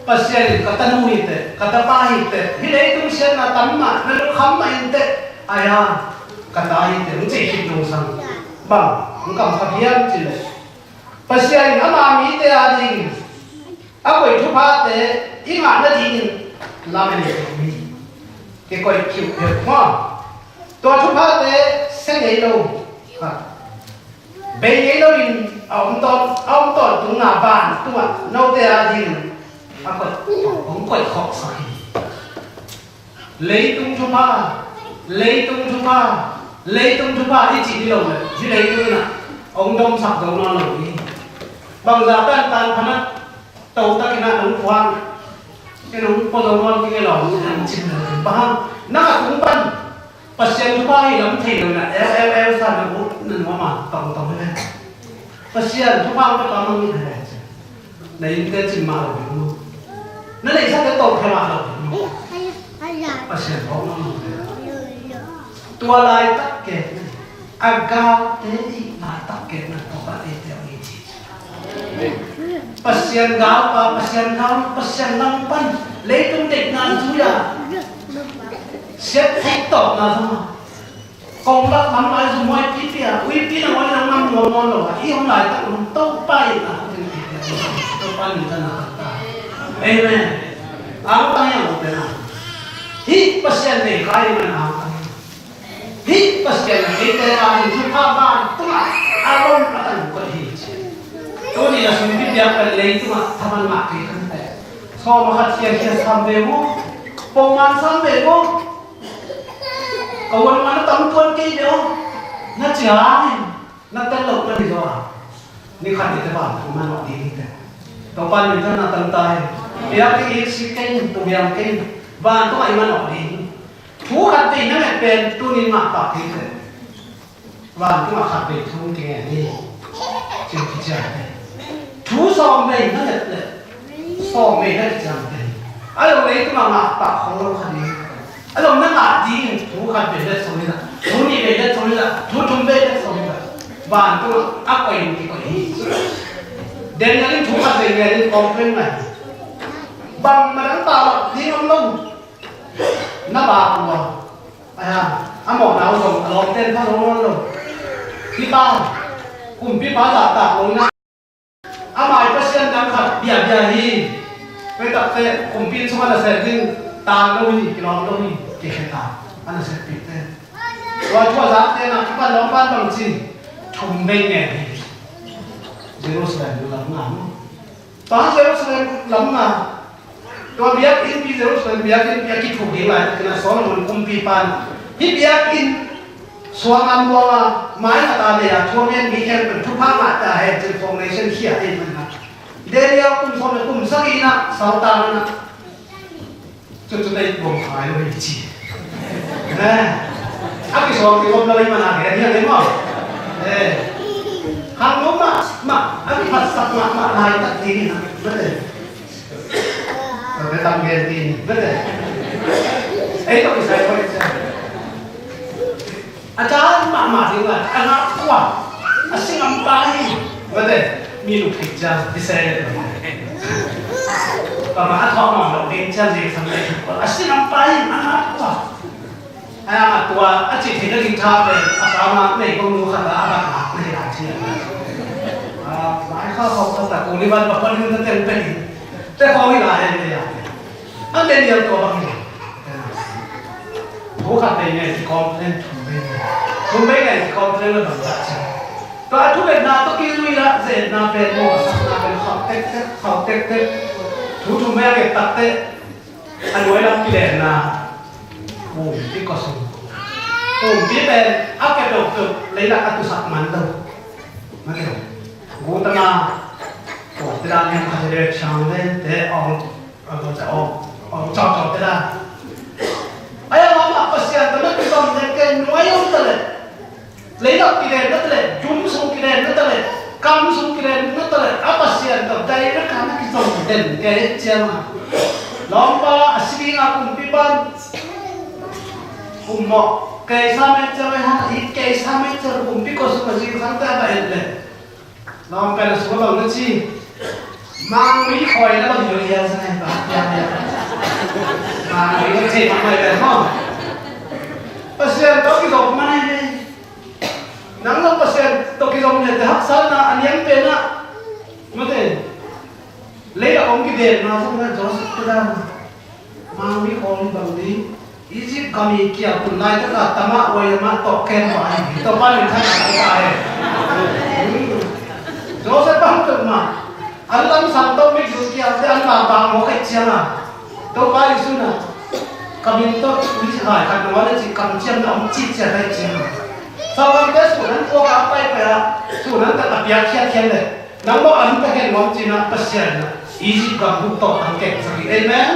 Pasian in ka tanu hi teh, ka tapa hi teh, hih leitung siatna tam mah, na lungkham mah in teh, ai a, ka ta hi teh, hong ci khit nungsang. Bang hong kam kha hiam cih leh, Pasian in ama mite a dingin a koih thuphate i ngah nadingin lamen hi. Kikoih khiuh peuhmah. Tua thuphate se ngei lo, ha, bei ngei loin a om tawn, a om tawntungna vantungah note a dingin a koih, hong koih khawhsak hi. Leitung thupha, leitung thupha, leitung thupha i cih hi lo le, hih leitung in ah hong domsak zo nawn lo hi. Bangzah tan tan phanat to takin ah nong phuang, kei nong pua zo nawn kei lo, nong cin lo. Bang hang, nang a tung pan Pasian thupha hi lam thei lo in ah, eu eu eu sa na ut na nuam a, tong tong hi le. Pasian thupha hong pia pa mang hi le. Na innte cim mah lo ding maw? Na neihsate tawh khia mah lo ding maw? Pasian phawk mah lo ding. Tua laitak kekna, a galte i laitak kekna Topa eite hong hi ci. Pasian galpa, Pasian gal, Pasian langpan leitung deihna zui-a siat theih tawpna zong a, kong lak lam lai zumhuai pipi a, uipi nangawn in a ngam nuam nawn lo a, i om laitak un Topa in a, Topa in a, Topa in a. Amen. Angtang hi a, angtang hi a. Hih Pasian nei khai in a, angtang hi a. Hih Pasian in eite a ding thupha vantungah a lom a kan koih hi ci. Tuni a sum pipiak kan leitungah thaman ngah kei kan teh. Sawm a khat khiakhia sam ve maw? Pongman sam ve maw? Ka uan man a tam tuan kei deuh. Na ciangin na tel lo na hi zaw a, ni khat ni te vantung manawh ding hi te. Topa in minthanna tang ta hi. Biakinn i sik kei in, tubiang kei in, vantung ah i manawh ding. Thu khat vei na nget pen tunin ngah pah kei te. Vantung ah khat vei thu kingen hi. Cin kician hi. Thu sawm vei na nget le sawm vei na kician hi. A lo leitung ah ngah pah khol lo khat hi. A lo na ngah ding thu khat vei le sawm hi la, thu nih vei le sawm hi la, thu thum vei le sawm hi la. Vantung ah a koih in kikoih hi. Daniel in thu khat vei ngen in complain ngai. Bang madang pah lo ding om lo. Na bak lua. Aya, a mawhna uh zong a lawmten pha lo nawn lo. Hih pa, kumpipa zahtak lo na. Amah i pasian dang khat biabia hi. Tua takte kumpi inn sungah nasep ding taan lo hi, kilawm lo hi, kikhe ta. A nasep pite. Tua thu a zakte na kipan lawmpan bang ci, thum vei ngen hi. Jerusalem lam ngah maw? Tua Jerusalem lam ngah. Tua biakinnpi, Jerusalem biakinnpi a kithuk ding laitakin a Solomon kumpipa in hih biakinn suang a muang a, mai ngata nei a, thu a gen mi khempeuh thupha ngah ta hen cin foundation khia hi manin a, Daniel kum sawm le kum sagih in a saltang in a, cucu tei bawm khai lo hi ci. Eh, a kisuang kigawm lo hi manin a gen hi a gen maw? Eh, khangno mahmah a kiphatsak mahmah laitak ding in a, mate. Tua bek tam gen ding, mate. Ei tawh kisai koi cia. A caan mahmah ding a, a ngah kua, a singam pa hi, mate. Mi luk thei cia, di se le. Pama a thawh mahmah lo ding cia, zi sam le. A singam pa hi, a ngah kua. Aya, a tua a cih theihna ding tha pen a pa mah nei kong nu khat a a bat lak na hi lai ci a. A, mai kha khawng khat a kuli van va pon in na teng pen in te khawng hi lai en nei a. A Daniel tua bang hi lai. Thu khat vei ngen ki complain thum vei ngen. Thum vei ngen ki complain la bang dah ci. Tua a thu betna tawh kizui la zetna pen maw, a sakna pen khauh tektek, khauh tektek. Thu thum vei a bet takte. A nuai lam kilenna, pumpi kua sung. Pumpi pen a kepeuhpeuh leilak a tusak man lo. Mate lo. Gutama, kua te dan hiam kha te, Chang Len te, Aung, Aung Cau Cau te dan. Ai a mama Pasian tawh na kizom tek kei nuai om ta leh. Leilak kilen na ta leh, dum sung kilen na ta leh, kam sung kilen na ta leh, a Pasian tawh direct a na kizom den kei ciang a. Lawmpa a si ding a kumpi pan. Kum mawh. Keisa mekcer a hang, i keisa mekcer kumpi kua sung a zingsang te a va et leh. Lawmpa na sung a bang na ci. Mangmi khawi na bang hi lo hial sa nai ba. Hial hial. Mangmi na ci mangmi pen maw. Pasian tawh kizom man hi ve. Nang zong Pasian tawh kizom le te haksa na a niam pen ah. Mate. Leila om kidem na zong na Joseph te dan. Mangmi khawng bang ding. Egypt gam i kial tun laitaka tamah uai amah tawh kem vai. Tawh pan in thak a ta e. Joseph bang tawh mah. An lam sang tawh mit lut kial te an lam bang mawk et ciang a. Topa Jesu na. Ka min tawh tui si hai khat na wan a ci kamciam na om ci ciat hai ciang a. Sawlangte sun an puak a paipai a. Sun an tak a piak khiat khiat le. Nang bawh an ka hen nuam cin ah Pasian ah Egypt gam buk tawh an keng sak hi. Amen.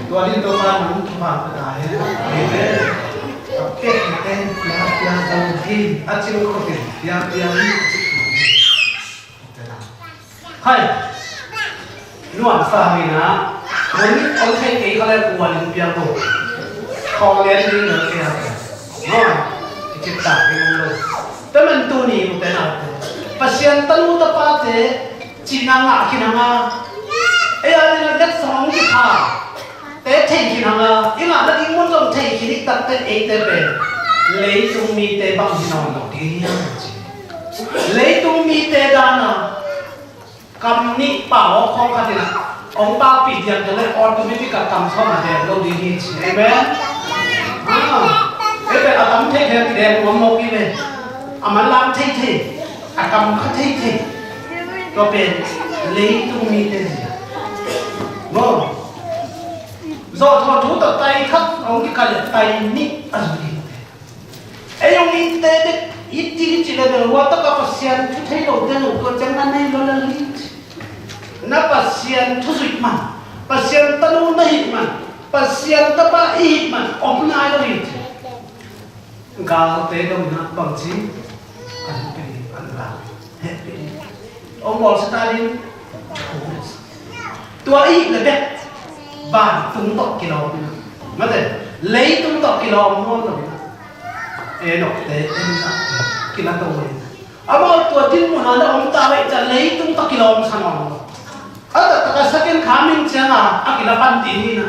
Tua din Topa nang thupha ka ta hen. Amen. Kek hi ten pia pia zong hi a cin ko tin pia pia hi a cin. Hai. Nuam sa hi na. Mun ong thei kei kha le kuan in pia ko. Khawng lian ding lo kei a. Nuam. Kicip tak ding lo. Tua man tuni u te nau te Pasian tanu tapate cihna ngah khin hang a. Ei a ding a letsong hong kipha te thei khin hang a, i ngahna ding mun zong thei khin i takte eite pen leitung mite bang hi nawn lo ding hiam ci. Leitung mite dan a Kam nih pau khawng khat in a hong pakpih diam teng le automatic a kam sawm a dem lo ding hi ci. Amen. Ah, ei pen a tam thei thei a kidem nuam mawk hi ve. A manlam thei thei, a kam kha thei thei. Tua pen leitung mite hi. Maw. Zawhthawh thu tawh tai khat hong kikal le tai nih a zui ding. Ei hong itte dek, i ti i ci le bel, hua taka Pasian thu thei lo te lo, tua ciang na nei lo lel hi ci. Na Pasian thu zuih man, Pasian tanu na hih man, Pasian tapa i hih man, om nai lo hi ci. Galte dong na bang ci, an pe ding, an la, heh pe ding. Hong bawl sa ta ding. Tua i hih le bek vantung tawh kilawm ina. Mate, leitung tawh kilawm nuam lo ina. Enokte, Elisabethte, kila to ina. Amau tua din mun a na om ta vai ca leitung tawh kilawm sa nawn lo. A taktak a second coming ciang a, a kila pan ding ina.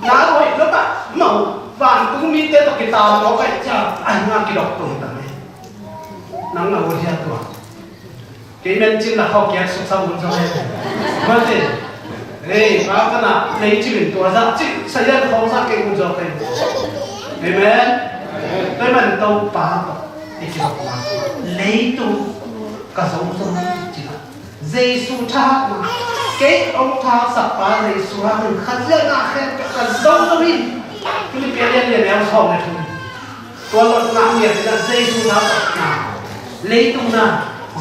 Na hoih lo ka, mau, vantung mite tawh kital lo ka i ciang, a hi nga kidok tung ta mai. Nang na hoih hia tua. Kei men cin la khawk kiak suksa mun zaw e. Mate. Ei, pa ka na lei cin in tua zah cin sa yan khawng zah kei mun zaw kei. Amen. Kei man Topa tawh i kilawm na. Leitung ka zo zo cin a. Jesu thahatna. Kei hong thahsak pa Jesu hangin kha ziahna khempeuh ka zo zo hi. Philippi a lian li a neu sawm le thum. Tua lotna a ngiat in ah Jesu na tawh na, leitung na,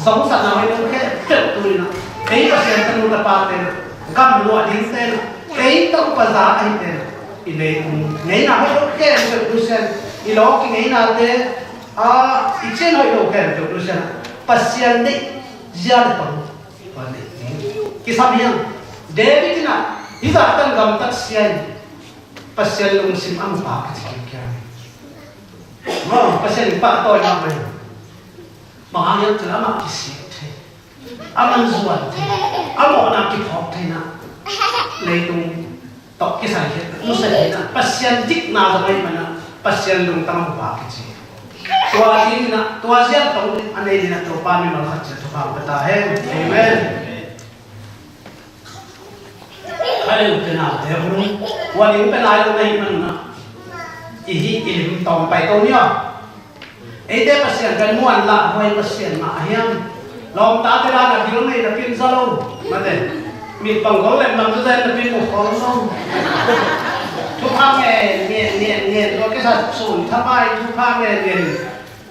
zongsatna hoih lo khempeuh tu in ah, ei Pasian tanu tapate na, gam luah dingte na, ei tawh upa za ahite na, i leitung ngeina hoih lo khempeuh tu sian, i lawk i ngeinate, a, i cin hoih lo khempeuh tu sian, Pasian deih zia le tong, Pasian deih. Kisam hiam, David in ah, hih zah tan gamtat sia in, Pasian lungsim a mupa kici kimkiam hi. Maw, Pasian in pahtawi mahmah hi. Bang hang hiam cih leh amah kisik thei, amah zuan thei, a mawhna kiphawk theihna, leitung tawh kisai hi, nusia theihna, Pasian dikna zong ahih manin ah, Pasian lungtang a mupa kici. Tua ding in ah, tua ziah tawh a nei ding in ah, Topa mimal khat ciat thupha hong pia ta hen. Amen. Kha le u te nau te hun, ua ding pen lai lo na hih manun ah, i hih i lim tawm pai to ni aw. Eite Pasian kan muan lah huai Pasian mah a hiam? Lawmtate dan a dil nei napi in za lo. Mate. Mit pang gol lem lam zazen napi in mu khol lo. Thupha ngen ngen ngen ngen, tua kisa sun thapai thupha ngen ngen.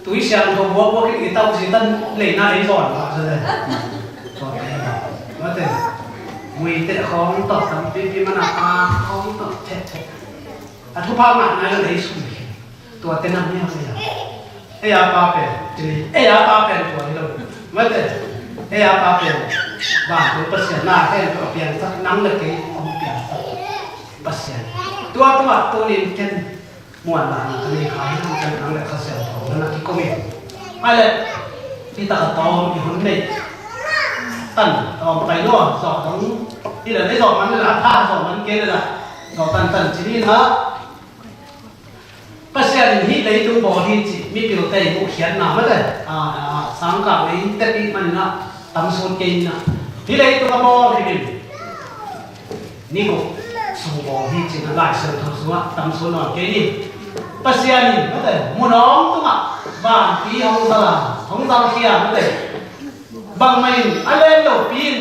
Tui siangtho buakbuak in i tauh zi tan leina ei zawn pah sa le. Tua te mate. Muite khawng tawh tampipi mana pa khawng tawh theh theh. A thupha ngah nai lo lei sum hi. Tua te nam hiam ei a. Ei a pa pen, tini, ei a pa pen tua hi lo. Mate. Ei a pa pen. Vantung Pasian na hen tua piangsak nang le kei om piangsak. Pasian. Tua tungah tunin ken muanlahna ka nei kha hi hang, ken nang le Kha Siangtho na na kikum in. Ai le, hi tak a tawm i hun nei tan tawm pai lo, zawh dong hi le, nei zawh man le la, pha zawh man kei le la, zawh tan tan ci ni na. Pasian in hih leitung bawl hi ci mipilte i muhkhiatna mate, a, a, sangkah lei tep i hih manin ah tam sun kei ni na. Hih leitung a bawl hi in ni guk sung bawl hi ci na, Lai Siangtho sungah tam sun nawn kei ni. Pasian in mate, mun awng tungah vanpi hong zal a, hong zalkhia mate, bangmah in a len lopi in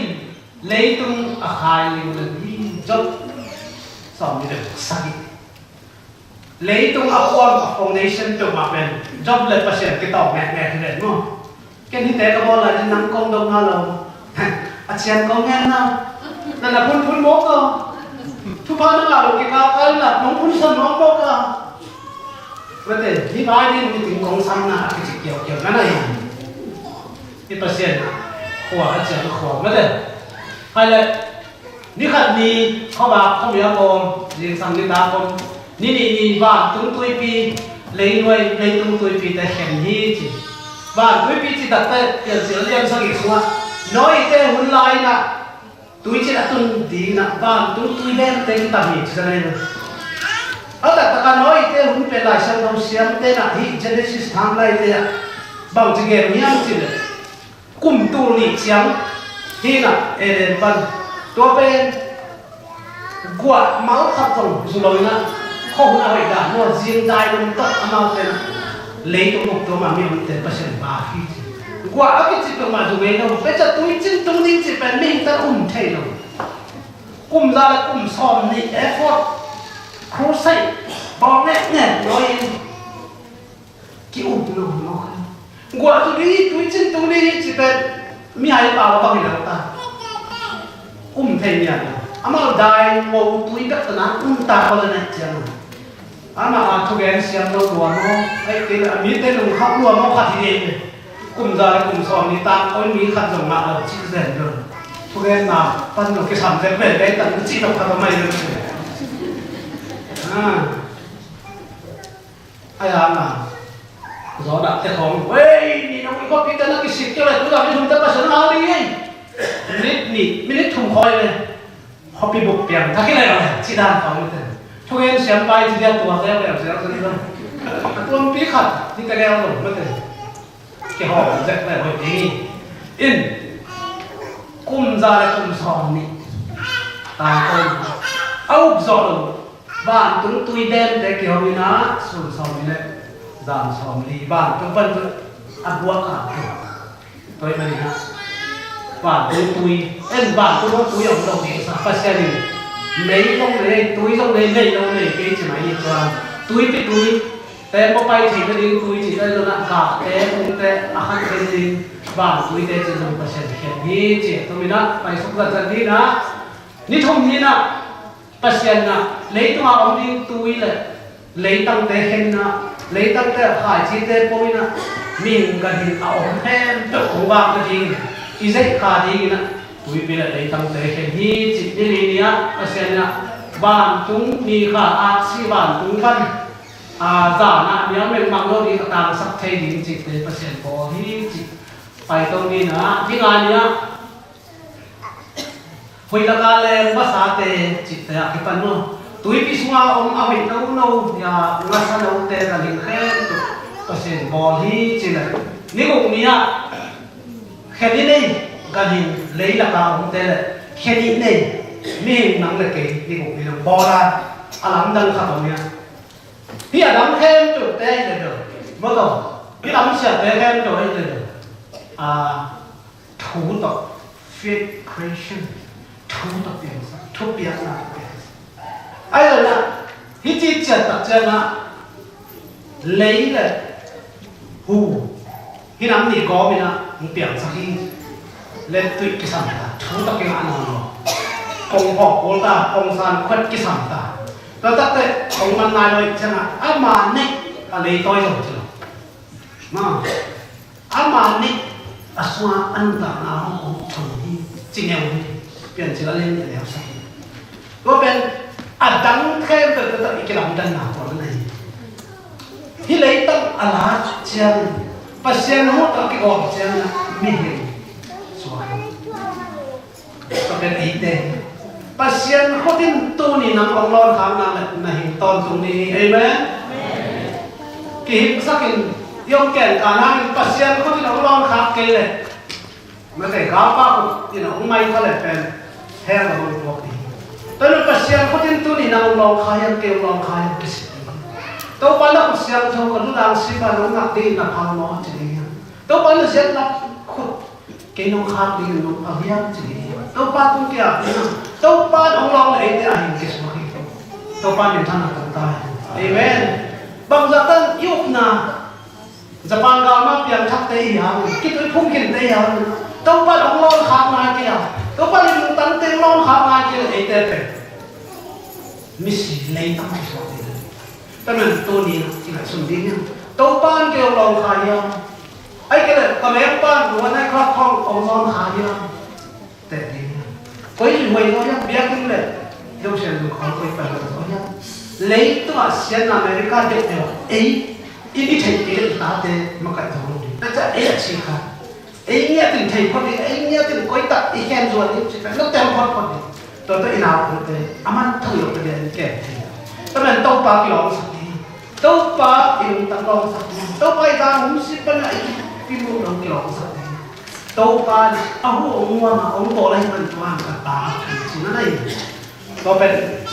leitung a khai lingling hi. Job sawmnih le sagih. Leitung a puan a foundation peuhmah pen Job le Pasian kitawng ngekngek hi ven maw. Ken hihte ka bawl lai-in nang kong dong na lo. A cian kong ngen na. Na na phunphun mawk a. Thupha na ngah lo kikal kal na nong phunsan mawk mawk a. Mate, hih vai ding niting kong sam na a kici kiaukiau na na hi. Hih Pasian khua a cian khua mate. Hai le. Ni khat ni khuavak khuamial kawm, zingsang nitak om, ni nih ni vantung tuipi, leinuai leitung tuipite khen hi ci. Van tuipi ci takte Piancil lian sagih sungah Noah-te hun lai-inah tuicin a tun dinginah vantung tui bente kitam hi ci ka nei lo. A taktakah Noah-te hun pen Lai Siangtho siamte inah hih Genesis timeline-te ah bangci gen hiam cih leh kum tul nih ciang hinah Eden pan tua pen guah mal khat zong zu lo inah khuahun a hoih dan maw, zingdai lum tawh amaute inah leitung uk tua ma mi omte Pasian ba hi ci. Guah a kici peuhmah zu ngei lo, peca tuicin tung ding cih pen mihingte um thei lo. Kum za le kum sawm nih effort, crusade bawl ngekngek lo in ki-um lo lo kha. Guah tu ding hi, tuicin tung ding hi ci pen mihai pau a bang hi lo ta. Um thei mian lo. Amau dai ngo tui bek tana um ta ko le nai ciang. Amah a thugen siam lo lua maw. Ai kei le a mite lungkham lua maw khat hi ding. Kum za le kum sawm ni ta koi mi khat zong ngah lo ci zen lo. Thugen na pan lo kisam zen ven ven tan ci lo khat a mai lo ci. Ah. Ai a na. Zawh dah te khawng. Wei, ni nong i khuapi te na kisik kei le tu dah mi thum te Pasian a hal ding hi. Minit nih, minit thum khawi le. Khuapi buk piang thak hi le, ci dan khawng te. Thugen siam pai ci dia tua te, tua te, tua te. A tuampi khat, ni te gel lo, mate. Kihawm zek le hoih ding hi. In, kum za le kum sawm nih. Ta ko. A up zawh lo. Vantung tui bente kihawm inah sun sawm nih le zan sawm li vantung pan tu a buak a tu. Tua ahih manin ah vantung tui, en vantung hong tui om lo ding sa Pasian in mei zong nei, tui zong nei, nei lo nei kei ci mai hi tua. Tuipi tui, tembaw pai theihna ding tui ci te zong ah gahte, kungte a khan khen ding vantuite ci zong Pasian khen hi ci. Tua min ah pai suk zat zat ding ah ni thum ni ah Pasian inah leitungah om ding tui le leitangte khen inah, leitangte khaicite pom inah, mihing ganhing a om khempeuh hong vak nading i zeih kha ding inah tuipi le leitangte khen hi cih ni li ni-ah Pasian inah vantung ni kha aksi vantung pan a zan ah miang mengmang lo ding a tangsak thei ding cihte Pasian bawl hi cih pai to ni inah, ni nga ni-ah Huih laka leng vasate cihte ah kipan maw? Tuipi sunga om a huih nono, ya, ngasa note ganhing khempeuh Pasian bawl hi ci le. Ni guk ni-ah khen i nei ganhing leilaka omte le khen i nei mihing nang le kei ni guk ni dong bawl a, a lamdang khat om hi-a. Hih a dang khempeuhte hi le dong. Maw taw, hih lamsiate khempeuh hi le dong. A, thu tawh, faith creation, thu tawh piangsak, thupiakna tawh piangsak. Ahi zongin ah hih ci ciat tak ciangin ah lei le hu hih nam nih gawm in ah hong piangsak hi. Lettuih kisam ta, thu tawh kingah nawn lo. Kong hawh kul ta, kong san khuat kisam ta. Tua takte kong man nai lo ih ciangin ah ama neih a leitawi zo ci lo. Maw. Ama nih a sungah a nuntakna hong om thon hi, ci ngeu hi, Piancil a lian nih a neu sak hi. Tua pen a dang Tua i kilamdanna tua na hi. Hih leitang a la ciang, Pasian hawh tawh a kigawl ciang mihing suak. Tua pen eite Pasian khut in tuni nang hong lawnkhakna le na hing tawntung ni hi. Amen. Kihimsak in, i hong ken ka nangin Pasian khut in hong lawnkhak kei leh, mate, galpa khut in hong mai kha leh pen hell a hong tuak ding. Tua in Pasian khut in tuni nang hong lawnkhak hiam, kei hong lawnkhak hiam, kisit ding. Topa, na khut siangtho ka lu dang sipa nong ngak dingin na phal maw, ci ding hiam? Topa, na ziat lak khut kei nong khak dingin nong phal hiam, ci ding hiam? Topa tung kia, Topa in hong lawng leh eite a hing kisuak hi. Topa minthanna tang ta hi. Amen. Bangzah tan i upna Japan galma piangthakte i hi hang, khitui phungkhiate i hi hang, Topa in hong lawnkhak nai kei a, Topa in lungtangte hong lawnkhak nai kei a, eite pen misi leitang kisuak ding. Tua manin tuni-in i ngaihsun ding hi. Topa in kei hong lawnkhak hiam? Ahih kei leh ka mengpa in, one o'clock khawng hong lawnkhak hiam? Teh ding. Koi in huai lo hiam, biakinn le Jerusalem khawng koi pai lo hiam? Leitungah siatna America deuhdeuh ah ei in i theih kei leh i tate makaih zo lo ding. Tua ciang ei a cih kha, ei ngiat in thei phot ding, ei ngiat in koi tak i khen zuan ding cih kha, na tel phot phot ding. Tua tawh i naupangte a man thang lo te bia in kem thei. Tua manin Topa kilawngsak ding. Topa i lungtang lawngsak ding. Topa i zang hun sip pan a i kimu lo kilawngsak ding. Topa in a hu hong muang a, hong bawl ahih man tua in ka ta, ci na hi. Tua pen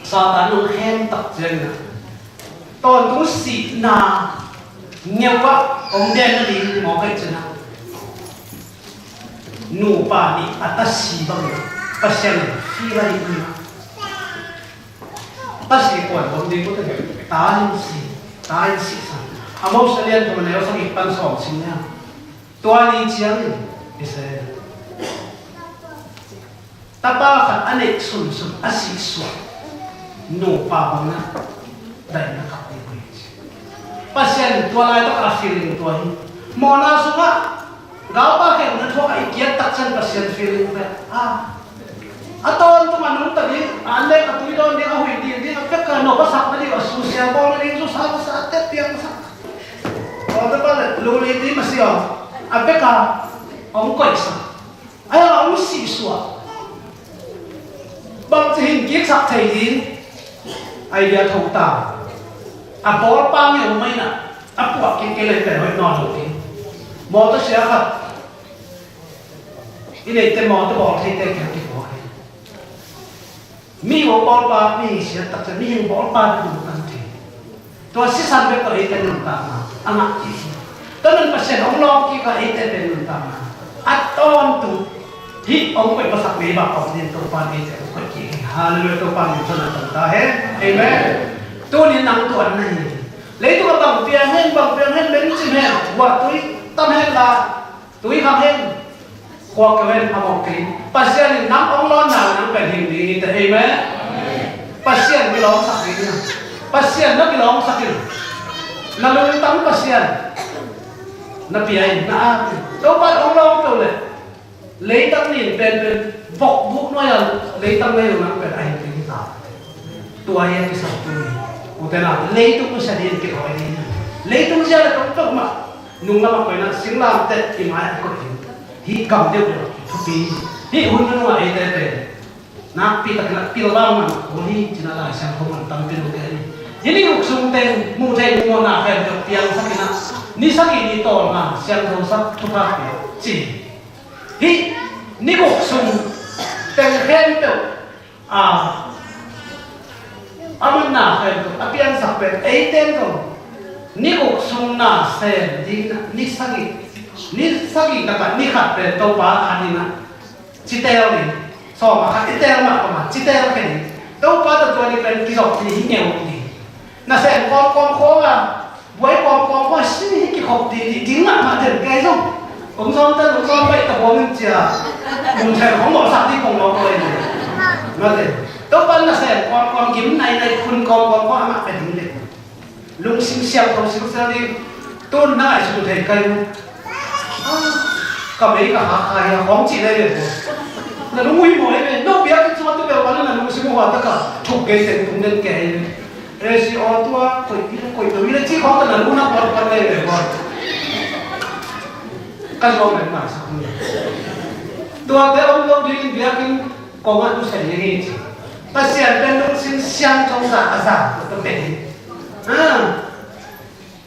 Satan hong khem tak ciangin a, tawntung sihna ngeu ah hong den nading mawk ahih ciangin a, nupa nih a ta si bangin a, Pasian in feel ahih manin a, ta si kuan bang ding, kote, ta in si, ta in sihsan. Amos a lian thum a neu sagih pan sawm sim ni a. Tua ni ciangin Israel tapa khat a neih sunsun a sihsuah nupa bangin a daihna kap ding uh hi, ci. Pasian in tua laitak a feeling tua hi. Mawhna sungah galpa khenna thuak a i kiat tak ciang Pasian feeling pen a, a tawntung a nungta ding, a an leh a tui dawn ding, a huih ding ding, a pek a nop a sak nading, a susia bawl nading, susia bawl sak, a tet piang sak, aw, tapa le luli ding a si aw, a pek a hong koihsak. A hang a hong sihsuah. Bangci hin kiksak thei ding? Idea tho ta. A bawlpa ngeu mah in a, a puah kik kei leh pen hoih nawn lo ding. Mawtaw sia khat i neihte, mawtaw bawl theite kiang kipuak hi. Mi hong bawlpa, mi siat tak ciang mihing bawlpa bek hong tang thei. Tua sisan bek tawh eite nuntakna a ngah kik hi. Tua manin Pasian hong lawng kik a, eite pen nuntakna a tawntung hih hong koih masak meibak kawm dingin Topa in eite hong koih kik hi. Halleluiah, Topa minthanna tang ta hen. Amen. Tuni nang tua na hi. Leitung ah bang piang hen, bang piang hen, mencim hen, guahtui tam hen la, tui kham hen, khuak keu hen, phamawh kei. Pasian in nang hong lawnna nang pen hing ding hi teh. Amen. Pasian kilawngsak ding hi. Pasian na kilawngsak in, na lungtang Pasian na pia in, na ap in. Topa in hong lawng peuh leh leitang nin penpen vokbuk nuai-a leitang na hi lo nang pen a hing ding hi ta. Tua hi a kisam tu hi. Ute naute, leitung nusia dingin kithawi ding hi. Leitung zia le tong tawh mah nung lamah koihna, singlamteh i mai-ah i koih ding. Hih gam deuhdeuh thupi hi. Hih hun nunung ah eite pen nakpi takin a pilvang man kul hi, ci-in a Lai Siangtho mun tampi nong gen hi. Hih ni guk sung teng muh theih muh mawhna khempeuh piangsak in a, ni sagih ni tawlnga siangthosak thupha pia ci hi. Hih ni guk sung teng khempeuh a, a manna khempeuh a piangsak pen eite in zong ni guk sung na sem ding in a, ni sagih, ni sagih takah ni khat pen Topa a khan in a, ci teel ding. Sawm a khat i teel mah bangin ci teel khe ding. Topa tawh tua ni pen kizop ding hi ngeu ding. Nasem kawmkawm khawng a, buai kawmkawm khawng a, si hi kikhop ding, ding mahmah den kei zong. Ong sawm tan, ong sawm baih ta huang in cia. Mun thel khawng mawhsak ding khawng mawh kawm ding. Mate. Topa nasem kawmkawm, gim nainai, phun kawmkawm khawng a mah pia ding ding. Lungsim siangtho singsel ding. Tun na ngaihsut thei kai mu. Ka mei ka kha kha hi a, khawng cih na hi ve. Na lung uh hi maw hi ve. No biakinn sungah tu Peuh bang na lungsim uh a taka thuk gei teng tung den kei. Resi aw tua koih pi le koih lo i le ci khawng ta na lungna kuat kuat lei ve bawh. Ka zuak leh maisak ni. Tuate om lo dingin biakinn kongah tusei ding hi ci. Pasian pen lungsim siangtho za a za tua pen hi.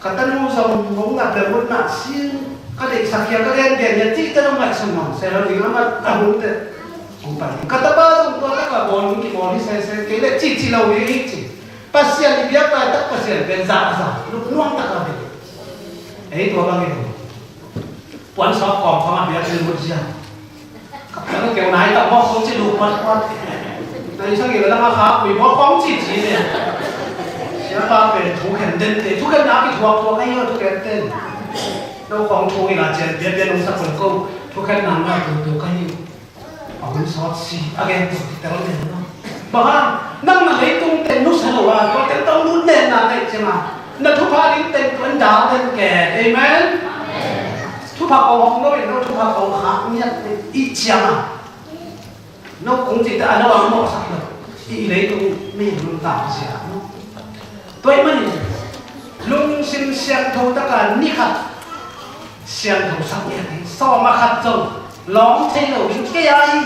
Ka tanu zong hong ngap le mutmah sin ka deihsak hia ka gengen hia cihte zong ngaihsun mawk se lo ding a mat a hun teh hong pai ding. Ka tapa zong tua taka bawl hong kibawl hi sese kei leh cihcih lo ding hi ci. Pasian i biak laitak Pasian pen za a za lupnuam taka bei. Ei tua bangin puan sawp kawm khawng a biakinn lut zia. Ka keu nai tak mawk khong ci luk patpat. Na i sang i la dang a kha kui mawk khong ci ci ne. Siapa pen thukhen den te, thukhen na ki thuak thuak ahi lo thukhen ten. No khong thu i la cian bia bia nung sa kon ko thukhen na nga tu tu ka hi. A hun sawt si a gen tu ti tel den no. Bang hang nang na leitung teng nusia lo a, tua teng tawh nunnem na neih ciangin na thupha ding teng tua in dal den ke. Amen. Thupha kong hong lo in no thupha kong khak ngiat i ciangin no kong cihte a no ang mawhsak lo. I leitung mi nuntak sia no. Tua ahih manin lungsim siangtho taka ni khat siangtho sak ngiat ding, sawm a khat zong lawng thei lo ding kei a hi.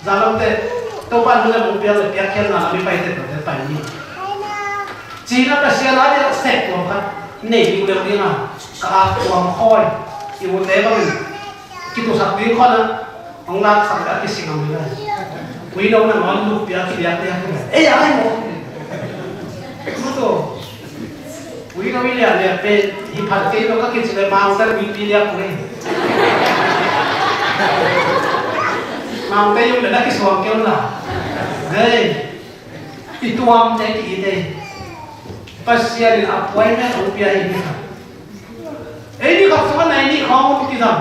Zalongte, Topa nung le mung piak le piakkhiatna lam i paite tawh te pai ni. Cina Pasian a dia sek tuam khat nei ding deuh ding a, ka ak tuam khawi i ute bangin kitusak ding khawn a hong laksak le a kising a mi lai. Ui no na ngawn luk piak piak piak. Ei a ai maw. Mutu. Ui ka ui liah liah pen hi phat kei lo ka kici le Mangte ui pi liah kung ei. Mangte yung le na kisuang kei la. Hei. I tuamte ki i te. Pasian in a puai me a upia hi ni kha. Ei ni kha suma nai ni khawng kizam.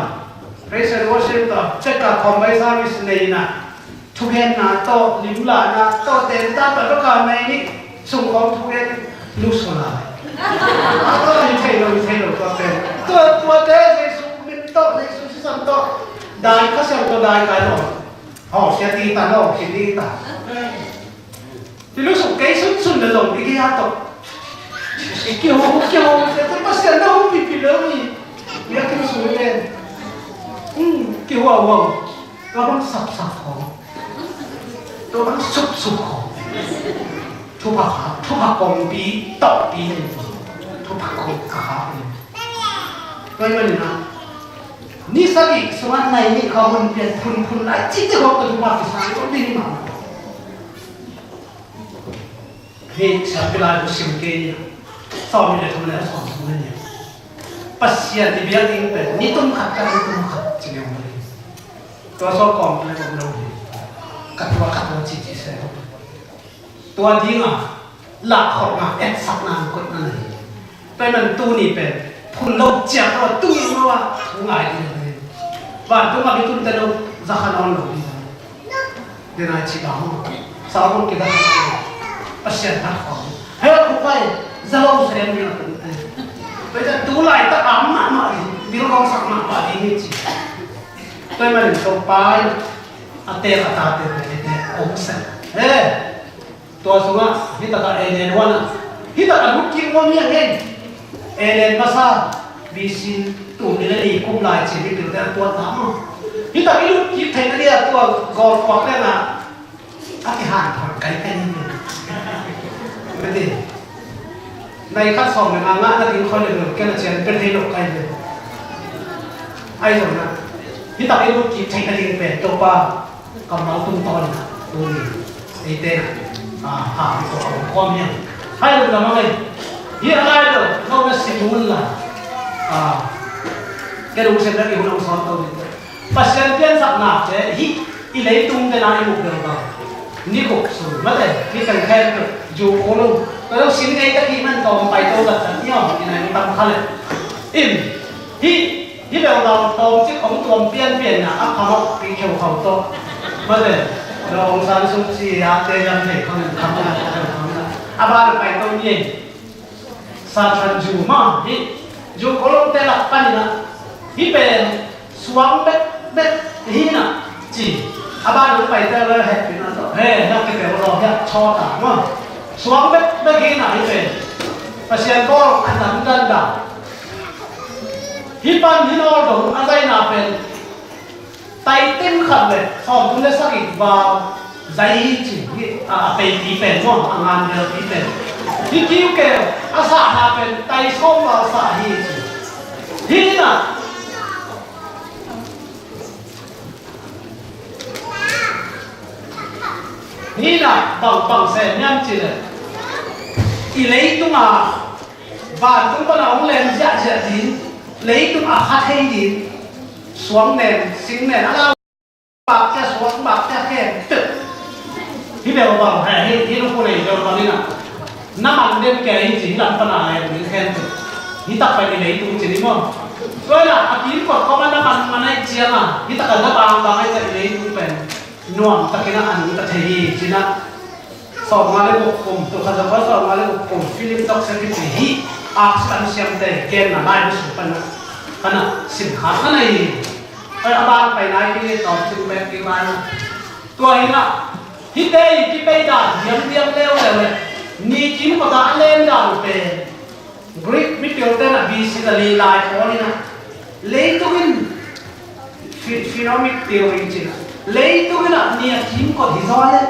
Praise and worship ta. Check a khawm bai service nei na. Thugenna tawh, limlahna tawh, tenta tawh, tawh ka nei nih sungkhawm thugen nusia lai. A tawh hi thei lo, hi thei lo, tua pen. Tua, tuate Jesu min tawh, Jesu sisan tawh, dai Kha Siangtho dai kai lo. Hawh sia ti ta lo, ki ti ta. Ti lusuk kei sunsun le zong, i kei a tawh. Kiho, kiho, sia tua Pasian na hong pipi lo ni. Bia kiho sung pen. Hmm, kiho a hong. Tua bang sapsap khawng, tua bang supsup khawng. Thupha kha, thupha kongpi tawhpi nei. Thupha kong ka kha nei. Tua hi manin ah, ni sagih sungah nai nih kha hun pian phunphun lai cihte khawng ka thupha kisang tua ding hi mah. Hih siapi lai bu sim kei ni. Sawm nih le thum le a sawm thum le nih. Pasian i biak ding pen ni tum khat ka ni tum khat ci neu mah hi. Tua sawm kawm le kawm lo hi. Ka tua ka tua ci ci se lo. Tua dinga lahkhopna etsakna koihna na hi. Tua hi man tuni pen phun lo ciak lo a tui lo a ngai ding hi. Vantung a bitunte lo zakha nawn lo ding hi. Denai ci bang maw? Salmon kida Pasian hat khawng. Hei, khupai, zalo sa em ni a tung te. Tua ita tu laitak a mahmah ding, bil kong sak mahmah ding hi ci. Tua hi manin Topa in a tek a tate te te ong sa. He, tua sungah hitakah ei nen huan ah hitakah lut kik huan hi a ngei. Eden masa B C tul nih le nih kum lai cin i pilte a tuat ta maw? Hi tak i lut kik theihna dia tua golf kuak lengah a kihan thon kai kai ni. Mete. Nai khat sawm le nga ngah na ding khoi le dong ken a cian pe thei lo kai le. Ai zong na. Hi tak i lut kik theihna ding pen Topa. Kammal tungtawn in ah tuni eite in ah, ah, ha, hi tawh a om khawm hi a. Hai lo lamang ei. Hi a lai lo, lo na sim un la. Ah, ke lungsim na ki hun hong sawm to ding. Pasian piansaknate hih i leitung tena i muk deuh bang. Ni guk sung mate, ni teng khen tu, ju khulung. Ka lo sim ngei tak hi man tawm pai to tak tak ni om, i nai tam kha le. In, hih Hi beuh dang tawmcik hong tuam pianpian na a khamawh pi kheukhau tawh. Mate, lo hong san sum ci a te lam thei khang in khang na kheukhau na. A ban a pai to ni ei. Sa than ju ma hi. Ju kolom te lak pan na. Hi pen suang bek bek hi na ci. A ban hong paite le hehpihna tawh, he, hiah kipeu lo, hiah thaw ta maw. Suang bekbek hi na hi pen. Pasian bawl a dandan dah. Hih pan hih nawl dong a zaina pen tai teng khat le sawmthum le sagih val zai hi ci hi, a, a peipi pen maw, a nganvelpi pen. Hih kiukeu a sahna pen tai sawm val sah hi ci. Hih na Hih na bang bang sem hiam cih leh i leitung a vantung pan a hong lem ziahziah ding, leitung a kha thei ding, suang nen sing nen a lau bak cia suang bak cia khem tuk. Hih bel bang he, hih, hih lungkung nei bel bang hi na. Na man dem kei hi ci, hih lam pan a lem ding khem tuk. Hih tak pen i leitung ci ni maw. Tua hi na a kimkot kawm a na man man aih ciang a, hih tak a na bang bang aih ciang i leitung pen nuam takin a nungta thei hi ci na. Sawmnga le guk kum, tu kha zong sawmnga le guk kum, Philip Doxer kici hi, aksi an siamte genna lai musu pan a, pan a sin khat na nei hi. Pai a ban pai nai ki ni tawm cin bek ki lai na. Tua hi na, hihte i kipei dan diamdiam leuleu le, ni kimkot a a len dan pen Greek mipilte na B C na li lai pawl in a, leitung in phe-, phenomic theory ci na, leitung in a ni a kimkot hi zaw le,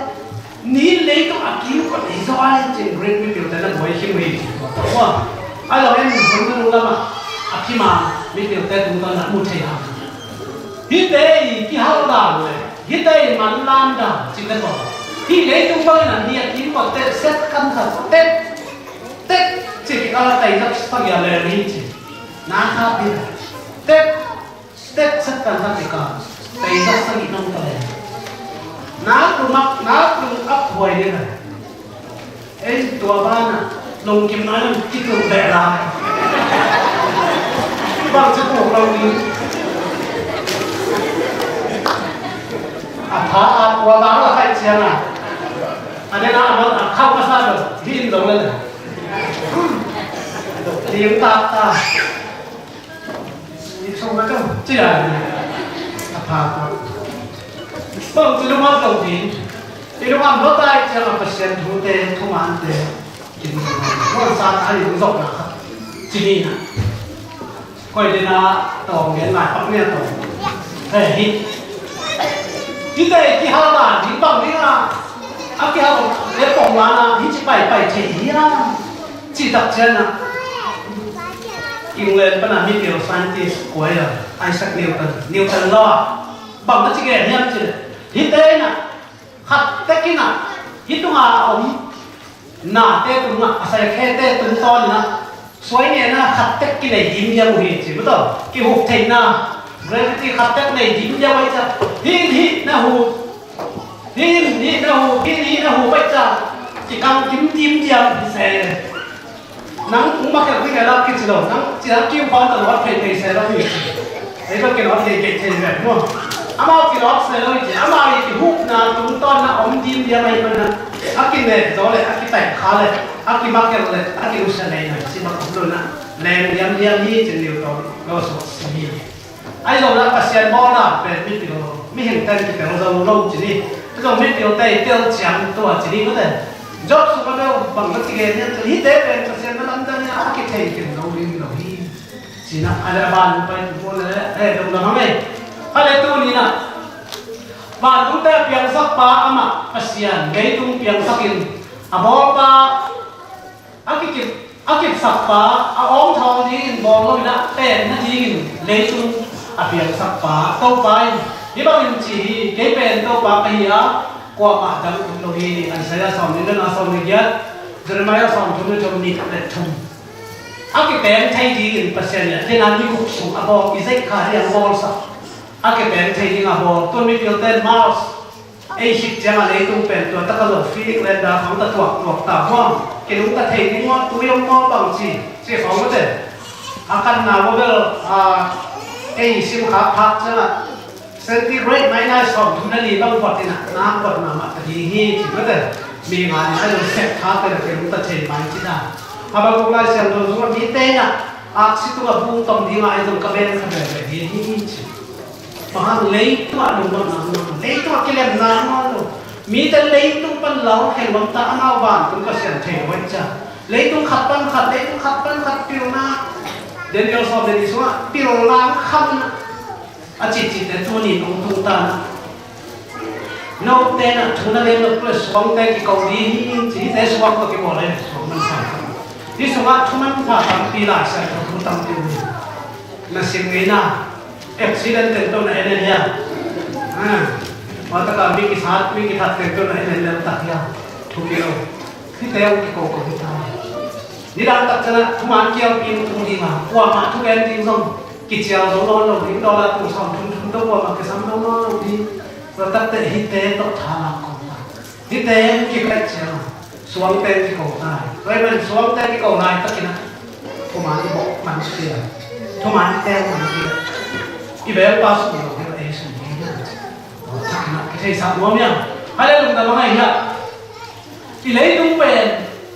ni leitung a kimkot hi zaw le cin Greek mipilte na buai hi uh hi. Tua, a lo in hun lam a, a kim a mipilte tungtawn na mu thei a. Hihte i kihal dan le, hihte i manlan dan cin le tawh, hih leitung bang in a ni a kimkot tet set kan khat tet Tek, ci kikal a taizak sagih a leng hi ci. Na kha pi. Tek, tek, sak kan kha kikal taizak sagih nong ta leng. Na tum ak, na tum ak huai ni na. Ei tua bana lungkim na lam kitu beh lai. Bang ci tu lo ni. A pha a tua bang la khai ciang a. A ne na a mal a khau ka sa do. Hi in lo le. Lim tak tak. Lim sung na tu. Ci a. A pha ko. Bang ci lungam lo ding. I lungam lo tai ciang a Pasian thute, thumante. Kin lungam lo sa a lim zok na kha. Ci ni na. Koi dena tawng gen lai pak nia tawng. He hi. Hihte kihal dan ding bang ding a, a kihal le pong lan a hi ci paipai thei hi a. Ci tak cian a England pan a mipil scientist kua hi a, Isaac Newton. Newton lo a bang na ci gen hiam ci le, hihte in a khat tek in a, hih tunga a om nate tungah, a sai khete tungtawn in a, suai nena khat tek kinei dimdiam uh hi ci maw taw. Kihuk theihna, gravity khat tek nei dimdiam uh hi ci a. Hih in hih na hu, hih in hih na hu, hih in hih na hu uh hi ci a. Kikang kim dimdiam hi se. Nang ung makhial ding a lak kici lo, nang ci a kiu pan ta lawt phei phei se lo hi. Ei bang kilawt phei phei thei ve maw. Amau kilawt se lo hi ci, amau i kihukna tungtawn na om dimdiam ahi mana. A kinek zaw le, a kitaih kha le, a kimakhial le, a kiusia nei na, ci bang om lo na. Leng diamdiam hi ci Newton lo suak si hi. Ahi zongin Pasian bawlna pen mipil, mihing ten kitel zo lo ci ni. Ahi zong mipil te i tel ciang tua ci ni mate. Job sung a bel bang na ci gen hiam cih leh hihte pen Pasian na lamdang in a kithei khin lo ding hi lo hi. Ci na a le a ban pai tu pawl le, eh, dong lam hang ei. A le tu ni na. Vantung te a piangsak pa amah Pasian, leitung piangsak in a bawl pa A kikip, a kipsak pa, a awngthawn dingin bawl lo in a, pekna dingin leitung a piangsak pa, Topa in hih bangin ci hi, kei pen Topa ka hi a, kuamah dang um lo hi. Isaiah sawmnih le nga, sawmnih giat, Jeremiah sawmthum le thum, nih le thum. A kipeng thei dingin Pasian in a, kei na ni khuk sung a bawl, i zeih kha hi a bawlsak. A kipeng thei ding a bawl, tun mipilte Mars, ei khit ciang a leitung pen tua taka zo feeling len da khawng ta tuak tuak ta huam. Kinungta thei ding maw, tui om maw bang ci, ci khawng mate. A kanna maw bel, a, ei sim khak phak ciang a centigrade minus sawmthum le li bang kuat in a, na kuat mahmah ta ding hi ci mate. Mi nga ni a lo sep khak te la kinungta thei mai ci da. Habakkuk Lai Siangtho sung a mite in a, aksi tung a bung tom ding a, ei zong ka ben kha bel bel ding hi ci. Bang hang? Leitungah lungdamna om lo, leitungah kilemna om lo. Mite leitung pan lau khen nuam ta, amau vantung Pasian thei lo ahih ciang. Leitung khat pan khat, leitung khat pan khat pilna. Daniel sawm le nih sungah pilna khang a cihcihte tuni hong tung ta na. Note na thu na gen lo, tu le suangte kiko ding hi, ci hite suang tawh kibawl le suang manpha. Hih sungah thu manpha tampi, Lai Siangtho thu tampi om hi. Na sim ngei na, accident teng tawh na en en hiam? Ah, tua takah mi kisat, mi kithat teng tawh na en en lel tak hiam? Thupi lo. Hihte hong kiko ko hi ta. Nidang tak ciangin thuman kiangpi hong tung ding a, kuamah thugen ding zong kicial zo nawn lo ding, dollar tul sawm thum thum tawh kuamah kisam zo nawn lo ding. Tua takteh hihte tawh tha lak ko ta. Hihte hong kikaih ciang a, suangte hong kiko ta hi. Tua ahih manin suangte kiko laitakin a, thuman i bawh man kei a, thuman i teel man kei a, i belpa sum lo hi lo, ei sum hi lo. Tua takin a kitheisak nuam hiam? Hallelujah, na bang ahi hiam? I leitung pen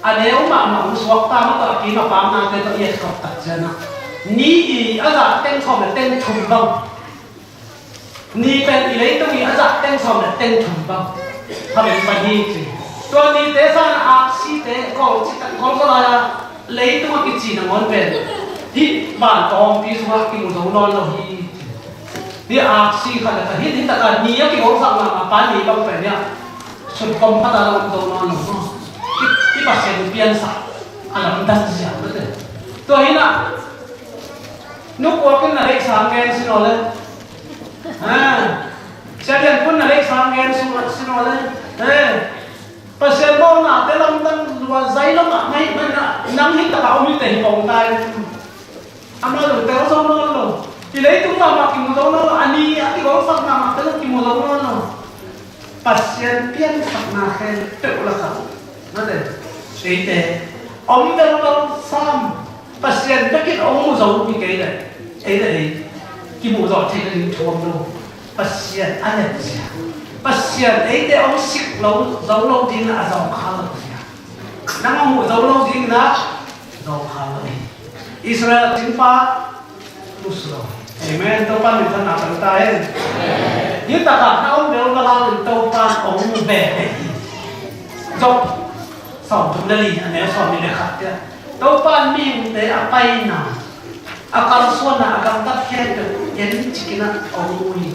a neu mahmah hong suakta mah tawh a kim a paknate tawh i et khop tak ciangin a, ni i a zah teng sawm le teng thum bang, ni pen i leitung i a zah teng sawm le teng thum bang kha beng pan hi ci. Tua nite sangin a aksite, kol citak kol kol a, leitung a kici nangawn pen hih vantawmpi sungah kimu zo nawn lo hi. Hih aksi khat le khat, hih, hih takah ni a kigongsakna mah pa ni bang pen hiah sutkhawm khat a la om zo nawn lo maw? Hih, hih Pasian piansak a lamdang zia mate. Tua hi na, Nu Kua Kin na deihsang gen si naw le, ha, Sia Lian Pun na deihsang gen si naw le, he, Pasian bawlnate lamdang lua zai lo mahmah ahih manin a, nang hih takah om hite hi kong tai. Amah lo tel zo nawn lo. I leitung mahmah kimu zo nawn lo. A ni a kigongsakna mahmahte lo kimu zo nawn lo. Pasian piansakna khempeuh lakah, mate, eite om velvel sam. Pasian bekin hong mu zo hi kei leh, ei le ei kimuh zawh theih nading thu om lo. Pasian a netzia, Pasian eite hong sik lo, zo lo dingin a zawngkhal lo zia. Nang hong muh zo lo dingin a zawngkhal lo hi. Israel cingpa musu lo. Amen. Topa minthanna tang ta hen. Hih takah na om velvel hangin Topa hong mu veve hi. Job sawmthum le li, a neu sawmnih le khat ciang, Topa in mihingte a paina, a kalsuanna, a gamtat khempeuh en cikin a hong mu hi.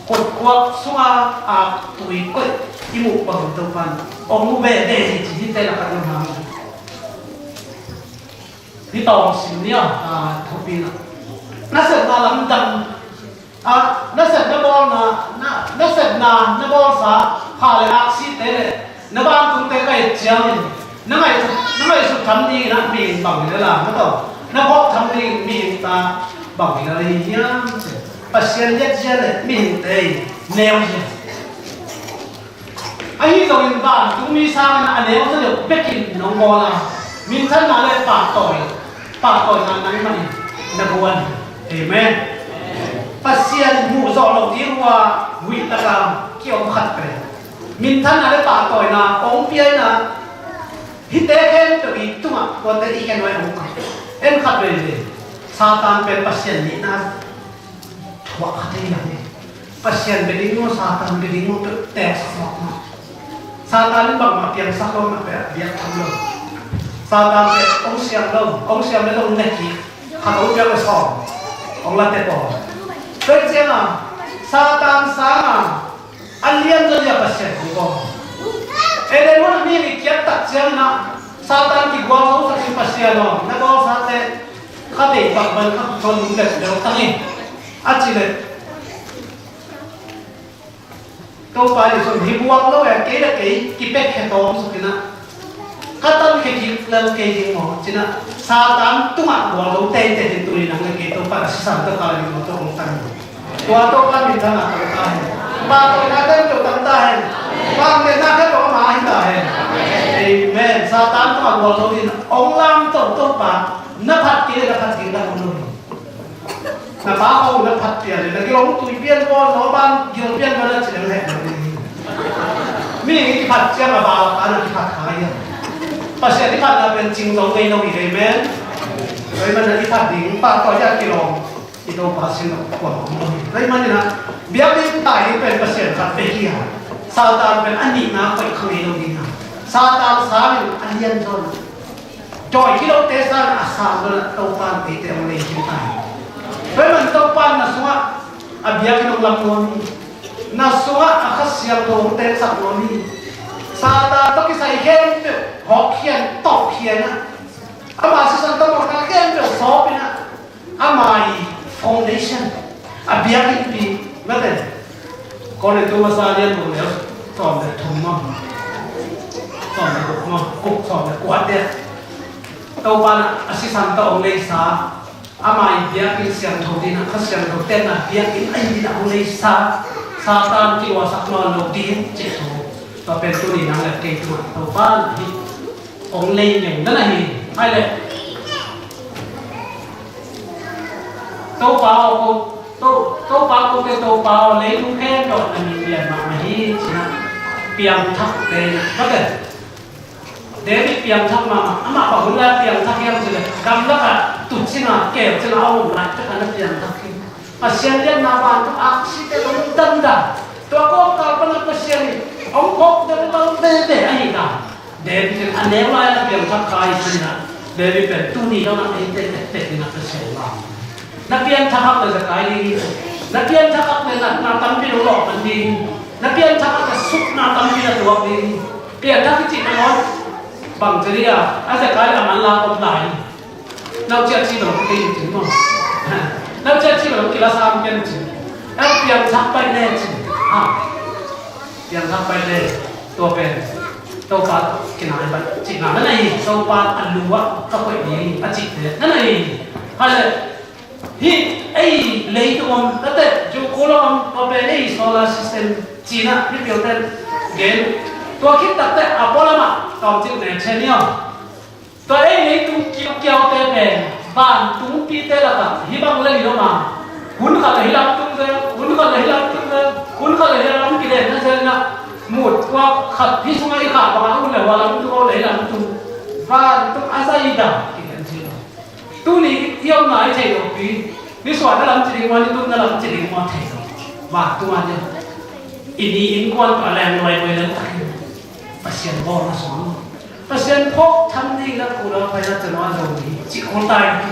Kutkuak sunga aktui koih i muh bangin Topa in hong mu veve hi, ci hihte lakah i om hang. Hih tawng sim ni a, a, thupi na. Nasepna lamdang a, nasepna bawlna, na, nasepna na bawlsa kha le aksite le na vantungte ka et ciangin na ngaihsut, na ngaihsut tham dingin a mihing bang hi lel a, na tawh na phawk tham dingin mihing ta bang hi lel hi hiam? Pasian liatzia le mihingte i neuzia. Ahi zongin vantungmi sangin a neu zaw deuh bekin nong bawl a, minthanna le pahtawi, pahtawina nangmah in na guan hi. Amen. Pasian muh zawh loh ding uh a huih taka kiom khat pen minthanna le pahtawina hong pia in a, hihte khempeuh i tungah tuate i khen uh a hong kah. En khat veivei, Satan pen Pasian nihna thuak kha thei lo hi. Pasian bia ding maw, Satan bia ding maw, peuh teeksak mawk maw. Satan in bangmah piangsak lo mah peuh a biak tham lo. Satan peuh hong siam lo, hong siam le hong ne kik, khat hong piak le sawm hong la tep aw. Tua ciangin Satan sangin a lian zaw dia Pasian hong ko. Eden mun ah mi i kiat tak ciangin ah Satan kigual zo sak in, Pasian aw, na bawlsate kha deih bang ban kha thawn hong let deuh tang hi, a ci leh, Topa Jesuh in, hi buak lo e, kei le kei kipekkhia tawm suk in ah, ka tankhia kik lel kei ding maw, ci in ah Satan tungah gualzo teitei ding tuni nang le kei Topa a sisan tawh ka ding maw, tawh hong tan. Tua Topa minthanna tang ta hen. Pahtawina khempeuh tang ta hen. Vangliatna khempeuh ama hi ta hen. Amen. Satan tungah gualzo ding hong lamto Topa na phat kei le na phat ding na om lo hi. Na pa khawng na phat pian le na gil hong tui pian bawl, na pa gil pian bawl na ci leng heh lo ding hi. Mihing i kiphat ciang a val kha na kiphat kha hi a. Pasian i phatna pen cing zo ngei lo hi. Amen. Tua ahih manin i phat ding pahtawi a kilawm. I Topa sin lo kuamah om lo hi. Tua ahih manin ah biakinn tai ding pen Pasian khat bek hi a, Satan pen a nihna koih kha ngei lo ding a, Satan sangin a lian zaw lo. Dawi kilote sangin a sang zaw lo, Topa in eite hong lei khin ta hi. Tua ahih manin Topa in na sungah a biakinn hong lam nuam hi. Na sungah a Kha Siangtho hong tengsak nuam hi. Satan tawh kisai khempeuh hawkkhian, tawhkhian a, ama sisan tawh mawhna khempeuh sawp in a, ama i foundation, a biakinnpi, mate. Korintu masa lian bung neu sawm le thum maw, sawm le guk maw, guk, sawm le kuate. Topa in a sisan tawh hong leisa, ama i biakinn siangtho ding a, Kha Siangtho tenna biakinn ahi ding a hong leisa, Satan kiluahsak nawn lo ding cih thu, tua pen tuni nang le kei tungah Topa in hong lei ngei na hi. Hai le, Topa aw ko, To, Topa kote Topa aw, leitung khempeuh na min lian mahmah hi, ci-in a piangthakte, mate. David piangthak mahmah, amah bang hun lai piangthak hiam cih leh, gamlak ah tut cing a, keu cing a, a om lai tak a na piangthak hi. Pasian liatna vantung aksite lungdam dan, tua kawmkal pan a Pasian in hong phawk deuh veve ahi dan. David in a neu lai-a na piangthak kha hi ci-in a, David pen tuni dong a eite tektek in a Pasian lam. Na piangthak hak leh Zekai ding hi. Na piangthak hak leh na, na tampi lo lawhman ding hi. Na piangthak hak leh sukna tampi na tuak ding hi. Piangthak i cih nangawn bang ci ding a, a Zekai a manlang om lai hi. Nauciah ci bang kei in cin maw? Nauciah ci bang kila sam ken cin. A piangthak pai ne cin. A piangthak pai le, tua pen Topa kinai bai cihna na nei hi. Topa a lu ah ka koih ding a cihte na nei hi. Hai le, hih ei leitung om, tate, Jupiter om, tua pen ei solar system ci-in a mipil ten gen. Tua khit takteh a pualam ah tawmcik ne thei ni aw. Tua ei leitung kiukiaute pen vantungpite lakah hih bang lel in om a, hun khat leh hih lam tung zel, hun khat leh hih lam tung zel, hun khat leh hih lam kilenna zel in a, mut tua khat hih sungah i khah bangah hun leh hua lam tung, hua leh hih lam tung. Vantung a zaidam kigen thei lo. Tuni i omna i theih lopi, nisuahna lam ci ding maw, nitumna lam ci ding maw thei lo. Vantung a diam. I ni innkuan tawh a leng luailuai lel takin Pasian bawlna sung, Pasian phawk tham ding na kul a paina cih nuam zo ding cih kul ta hi.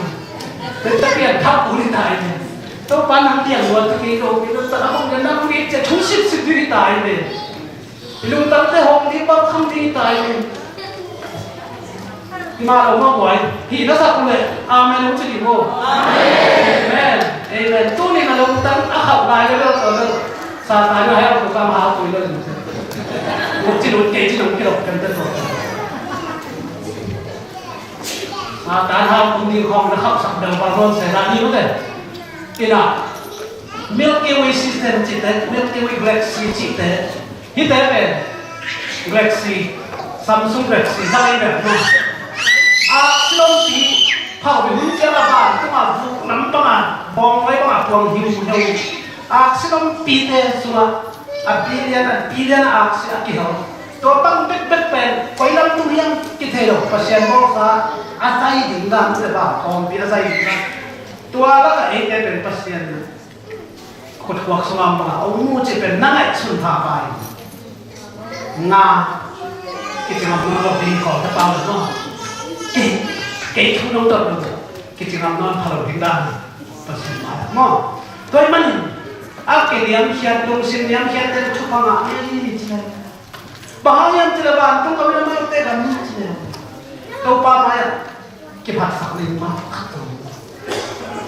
Tua ta pianthak kul hi ta hi ve. Topa nang piang luat ta kei lo, kei lo ta a bang nang pian cih thu sipsip ding hi ta hi ve. I lungtangte hong ding, pau kham ding hi ta hi ve. Hi mah lo mah buai. Hih na sak uh leh amen hong ci ding maw? Amen. Amen. Tuni na lungtang a khauh lai lel lo tawh lo. Satan a hel ko ka ma pui lo. Ut ci lut kei ci nong kilok kan te tawh. Satan hau kum ding khawng na khauh sak deuh bang nawn se la ni mate. Ina Milky Way system cihte, Milky Way galaxy cihte. Hihte pen galaxy, Samsung galaxy zang ei bel maw? Aksi lompi, phaupi hun ciang a vantung a vuk lam pang a, bawng lai pang a tuang hiuhiu. Aksi lompite sungah a billion, a billion a aksi a kihel. Tua bang bekbek pen koi lam tung hiam kithei lo, Pasian bawlsa a zai ding dan, tua bang kawmpi a zai ding dan. Tua lakah eite pen Pasian khuthuak sungah bangah a um uh cih pen na ngaihsun pha pai. Nga kici ngam nawn lo ding, kawlte pau lo maw? Kei, kei thu nong dot lo, kici ngam nawn pha lo ding dan Pasian mai-ah maw? Tua ahih manin a kiniamkhiat, lungsim niamkhiat ten thupha ngah ei ci le. Bang hang hiam cih leh vantung gam in a maite gam hi ci le. Topa mai-ah kiphatsak ding mah khat om.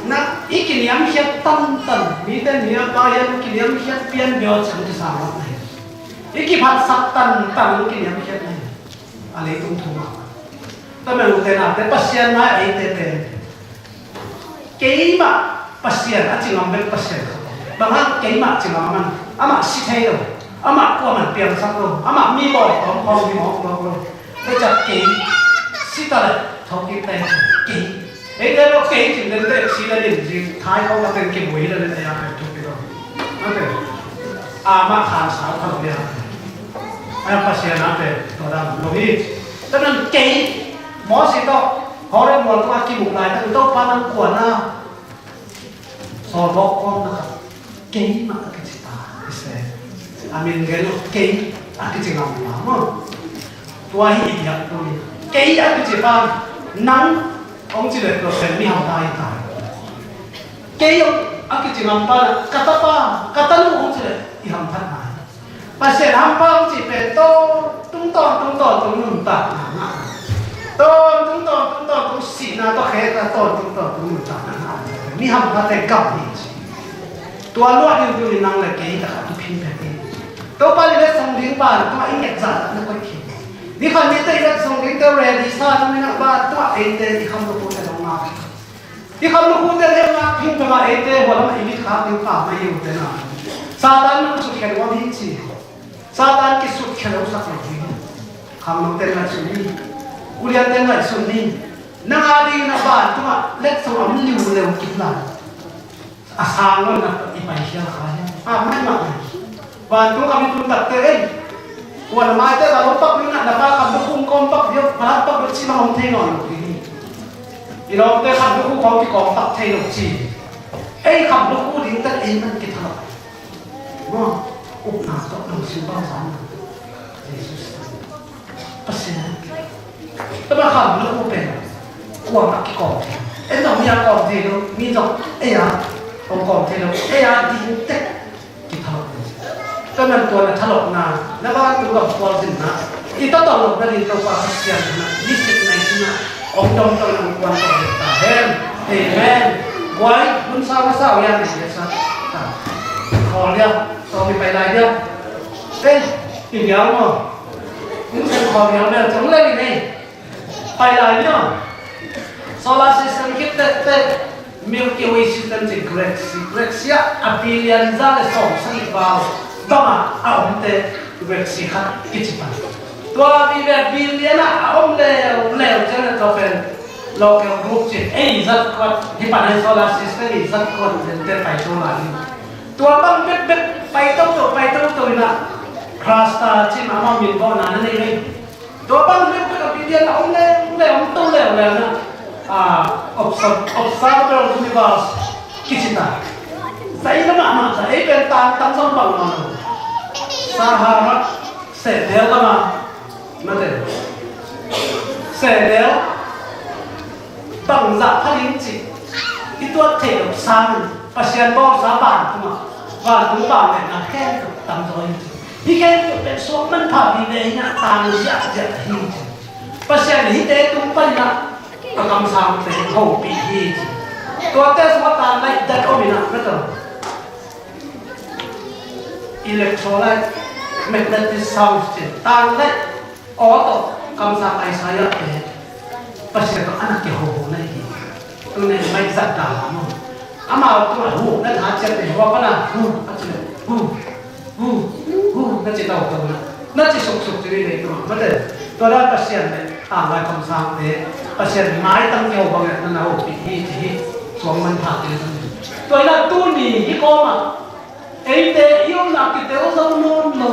Na, i kiniamkhiat tantan, mite ni a pa hiam kiniamkhiat pian bia ciang kisang mah na hi. I kiphatsak tantan kiniamkhiat na hi. A leitung thu mah. Tua mah ute nate Pasian mai eite pen. Keimah Pasian a ci ngam bek Pasian khat. Bang hang keimah ci ngam a man, amah si thei lo, amah kuamah piangsak lo, amah mi bawi tawm khawng hi mawkmawk lo. Tua ciang kei si ta leh thokik ta hi, kei. Eite lo kei cin den te si la din zing thai khawng ka ten kibui la den te a pen thokik lo. Mate. Amah khansa thokik a. Ai Pasian a pen tua dan lo hi. Tua nan kei Moses tawh Horeb mual tungah kimuh laitak Topa nang kua na Sawlbawk kawmna khat, keimah a kici pa, i se. A min gen lo, kei a kici ngampa maw. Tua hi i biak tu ni. Kei a kici pa, nang hong ci leh tua pen mi hampha hi ta. Kei a kici ngampa, ka tapa, ka tanu hong ci leh i hamphatna hi. Pasian hampha hong cih pen tawntung, tawntung, tawntung nuntakna ngah. Tawntung, tawntung, tawntung sihna tawh khek a, tawntung, tawntung nuntakna ngah. Mi hamphate gam hi ci. Tua luah ding tuni nang le kei takah thuphim pek hi. Topa i letsong ding pa, tua i nget zahzah na koih khin. Ni khat ni teh i letsong dingte ready sa ding na pa, tua eite i kham lukhu te dong ngak. I kham lukhu te dong ngak, phing pek a eite hua lam a i mit khak ding pa mai hi uh te na. Satan nang sutkhia nuam hi ci. Satan kisutkhia lo sak lo hi. Khangnote ngaihsun ni. Uliante ngaihsun ni. Nang a ding na vantungah letsong a om liuleu kip lai. A sang lo na i pai khial kha hi. A mai mah mai. Vantung a mi tun takte ei. Kuan a maite ka lo pak ding na, na pa ka bu kum kawm pak ding, pa pak ding ci bang om thei nawn lo hi. I lawmte khat bu kum kawm kikawm pak thei lo ci. Ei khat bu kum ding tak ei man kithalak. Maw, upna tawh lungsim bangzah na. Jesus. Pasian. Tama kham lukhu pen. Kuamah kikawm thei. En zong mi a kawm thei lo, mi zong ei a hong kawm thei lo. Ei a ding tek kithalawh lo. Tua man tua na thalawhna, na vantung gam khualzinna. I tatawh lo na ding Topa Pasian na, mi sik nai sina, hong dom tawh na hong kuan tawh ding ta hen. Amen. Guai, hun sau na sau ya na ya sa. Khawl dia, tawh mi pai lai dia. Ei, i bial maw. Hun sau khawl bial mel, cong le ni nei. Pai lai ni aw. Solar system khit teh teh, Milky Way system ci galaxy. Galaxy ah a billion za le sawm sagih val bangah a omte galaxy khat kici pan. Tua vive billion ah a om leuleu ciang le tua pen local group ci ei zat kuat hi pan, solar system i zat kuat zente pai to lai ni. Tua bang bekbek pai toto, pai toto inah cluster ci mahmah min bawhna na nei nei. Tua bang bekbek a billion a om leuleu, om to leuleu na, ah, obser-, observable universe kici ta. Zaina mahmah ta, ei pen tangtang zong bang mah lo. Sahara sehdel lamah, mate. Sehdel bangzah pha ding cih i tuat theih loh sangin Pasian bawlsa vantungah, vantung vangliatna khempeuh tamzaw hi ci. Hih khempeuh pen suak manpha vive hi inah tang ziahziah hi ci. Pasian in hihte tung paninah a kamsangte hopih hi ci. Tuate sungah tang laih dat om inah na tawh electrolyte, magnetic sound ci tang laih. Aw tawh kamsang Isaiah pen Pasian tawh a na kihohona hi. Tuni in mai zat dan maw? Amau tungah hu na tha ciat pen hua pana hu a ci le hu, hu, hu na ci tawh tawh na, na ci suksuk ci ni lei tungah mate. Tua dan Pasian le tanglai kamsangte Pasian maitang kiho bangin na na hopih hi ci hi. Suang manpha te. Tua inah tuni hih kawmah eite i omna kitel zo nawn lo.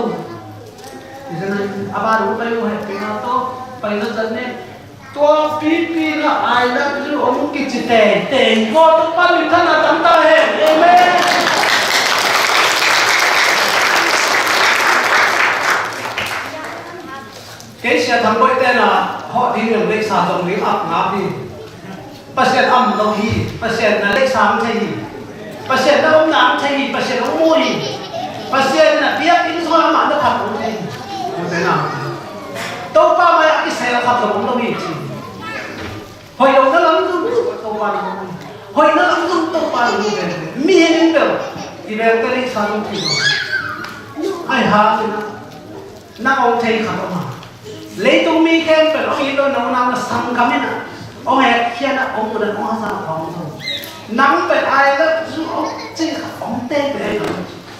Israel a ban hong pai uh hehpihna tawh pai zatzat ni. Tua pipi na I love you hong kici teitei. Ko tuk pan min thana tam ta hen. Amen. Kei sia thang boih tena hawh ding leng leisa zong ding ap ngap hi. Pasian am lo hi, Pasian na leisa ang thei hi. Pasian na omna ang thei hi, Pasian hong mu hi. Pasian na biakinn sungah amah na phat ang thei hi. Ute na. Topa mai-ah kisel khat zong om lo hi ci. Hoih lo na lam zong Topa na om hi. Hoih na lam zong Topa na om hi. Mihing in bel i bel ka leisa zong thei lo. Ai ha, na hong thei khat om a. Leitung mi khempeuh hong it lo, na unau na sanggam in a hong hehkhiat a, hong mudah, hong hasang, hong zo. Nang pen I love you hong ci khat om tete.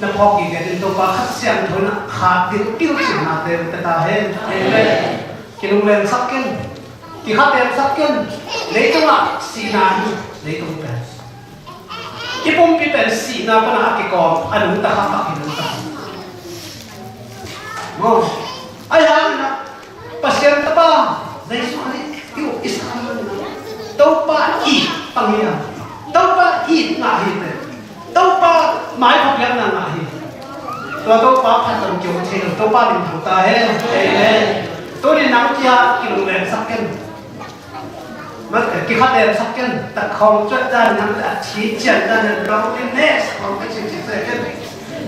Na phawk gige ding Topa Kha Siangtho in a khak ding pilcinna te pe ta hen. Amen. Kilunglensak ken. Kikhatensak ken. Leitung ah sihna hi. Leitung pen I pumpi pen sihna pana a kikawm a nungta kha pak hi nungta. Maw? Ai hangin a Pasian tapa Jesu a hi i uk i sa a nungta. Topa it pang hi a. Topa it ngah hi pen. Mai khuapiakna ngah hi. Tua Topa phat zong kiom thei lo, Topa min thang ta hen. Amen. Tuni nang kia kilunglemsak ken. Mate, kikhalemsak ken. Takhawng cuat dan nang a thi cian dan na lawng in nes khawng ka cin cin se ken.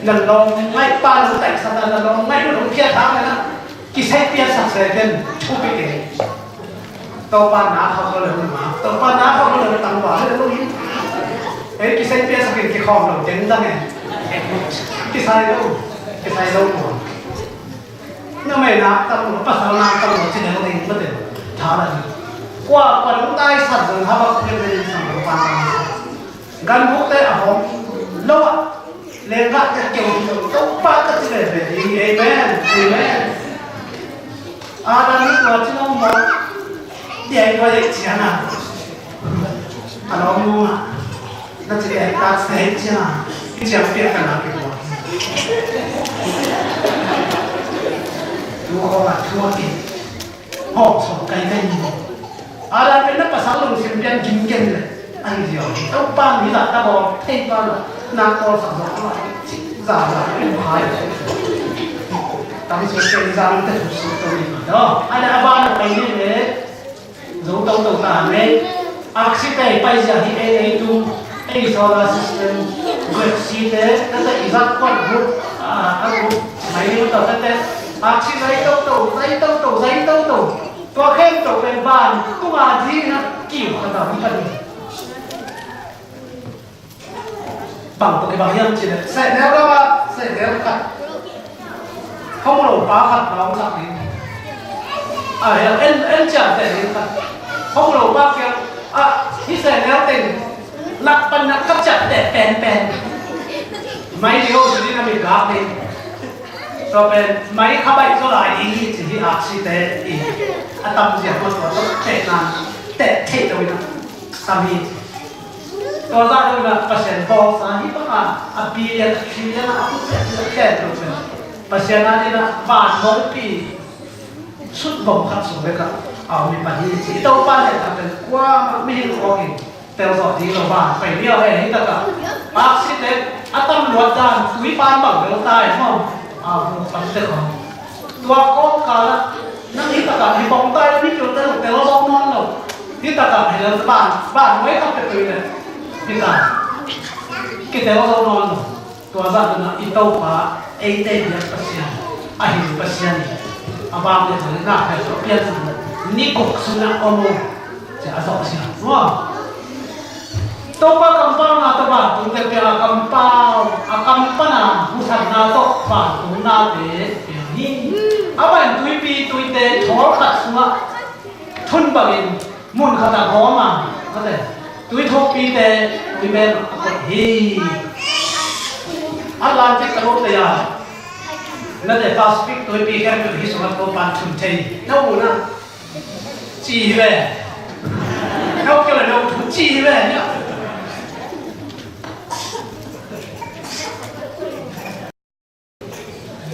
Na lawng ngaih pa nang taihsa dan na lawng ngaih lo phiat hang na. Kisai piasak se ken. Thupi ke. Topa na khawng lo le hun ma. Topa na khawng lo le tangwa le lo hi. Ei kisai piasak in kikhawm lo deng dang e. Kisai lo. Kisai lo mo. Na mei nak tam lo, pasal nak tam lo, ci deng deng mate. Tha la ni. Kua kua dong tai sat dong ha bak phe phe ni sang lo pa. Gan buk te a hom lo a. Lenggahte keu hi lo, Topa ka ci veve ding hi. Amen. Amen. Adam nih tua ci lo maw. Dia i tua dek ciang a. A lo mu a. Na ci dek tak se ciang a. I ciang piak ka na piak maw. Tu ko a tu a ki. Hawm sawm kai kai ni. Adam pen na pasal lungsim pian gim gen le. Ahi zia hi. Topa mi zah ta bawl thei pa lo. Na kawl sak zawh lo. Cik za za in phai. Tam sawm kai za in te thu sawm kai ni. Ahi a ban lo kai ni le. Zo to to ta le. Aksi te pai zia hi ei ei tu. Ei solar system, galaxy te, tate i zat kuat group, a, a group, mai liu tau tate, aksi zai toto, zai toto, zai toto. Tua khem to pen ban tunga ding na kiu kha ta mi kha ding. Bang tua kibang hiam cih leh sehnel khat, sehnel khat. Hong lo pa khat lawng sak ding. A, hia, en, en ciamteh ding khat. Hong lo pa kiang, a, hih sehnel teng lak pan na ka ciamteh penpen. Mai liu si ding a mi gak ding. Tua pen mai kha baih zaw lai ding hi ci hi aksite i. A tam ziak ma tua tua teh nan, teh theih lo in a tam hi. Tua zah deuh in ah Pasian bawlsa hi bang a, a billion, a trillion a, a put a put a pen lo pen. Pasian a ding in ah van mongpi sut bawm khat sung bek ah a om hi pan hi ci. I Topa leh a pen kuamah mihing awk in tel zawh ding lo van pai liau he hi tak ah. Aksi te a tam luat dan tui pan bang bel tai maw. A vung pan te khawng. Tua kawmkal ah nang hi takah hi bawngtai mipil te lo tel zo nawn lo. Hi takah hi lo ban ban mai khat peuhpeuh le hi ta kitel zo nawn lo. Tua zah dingah i Topa eite biak Pasian a hing Pasian a bang le zong i nak khat tawh pian sung ni guk sungah om uh. Cia a zawh siam maw? Topa kampauna tawh vantungte piang a kampau, a kampana husatna tawh vantungnate piang hi. A ban tuipi tuite thawl khat sungah thun bangin mun khatah gawm a, mate, tui thukpite tui bem a koih hi. Atlantic ka lut lei a, mate, Pacific tuipi khempeuh hi sungah Topan thun thei. Na unah ci hi ve. No kio le no thu ci hi ve.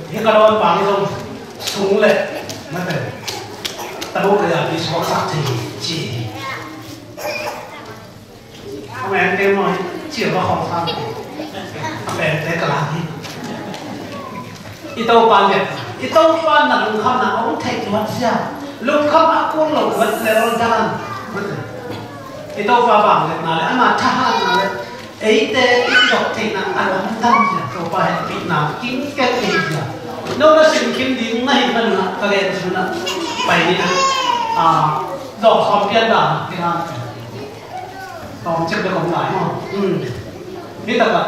Hi ka dawn pang zong sung le mate. Tabu ka ya pi suak sak ci ci. A meng te maw hi, ciah va khawng sang te. A peng te ka lam hi. I Topa lian, i Topa na lungkhamna a hong theih luat sia. Lungkham a kul lo luat lel dan. I Topa bang lian na le, ama thahat na le. Eite i dok theihna a lam dan sia. Topa hehpihna king kek ei sia. No na sim kim ding na hi man na ka len su na. Pai ni na. A, dok khawm pian dan, ti han. Tawm cik bek om lai maw? Hmm. Hi takah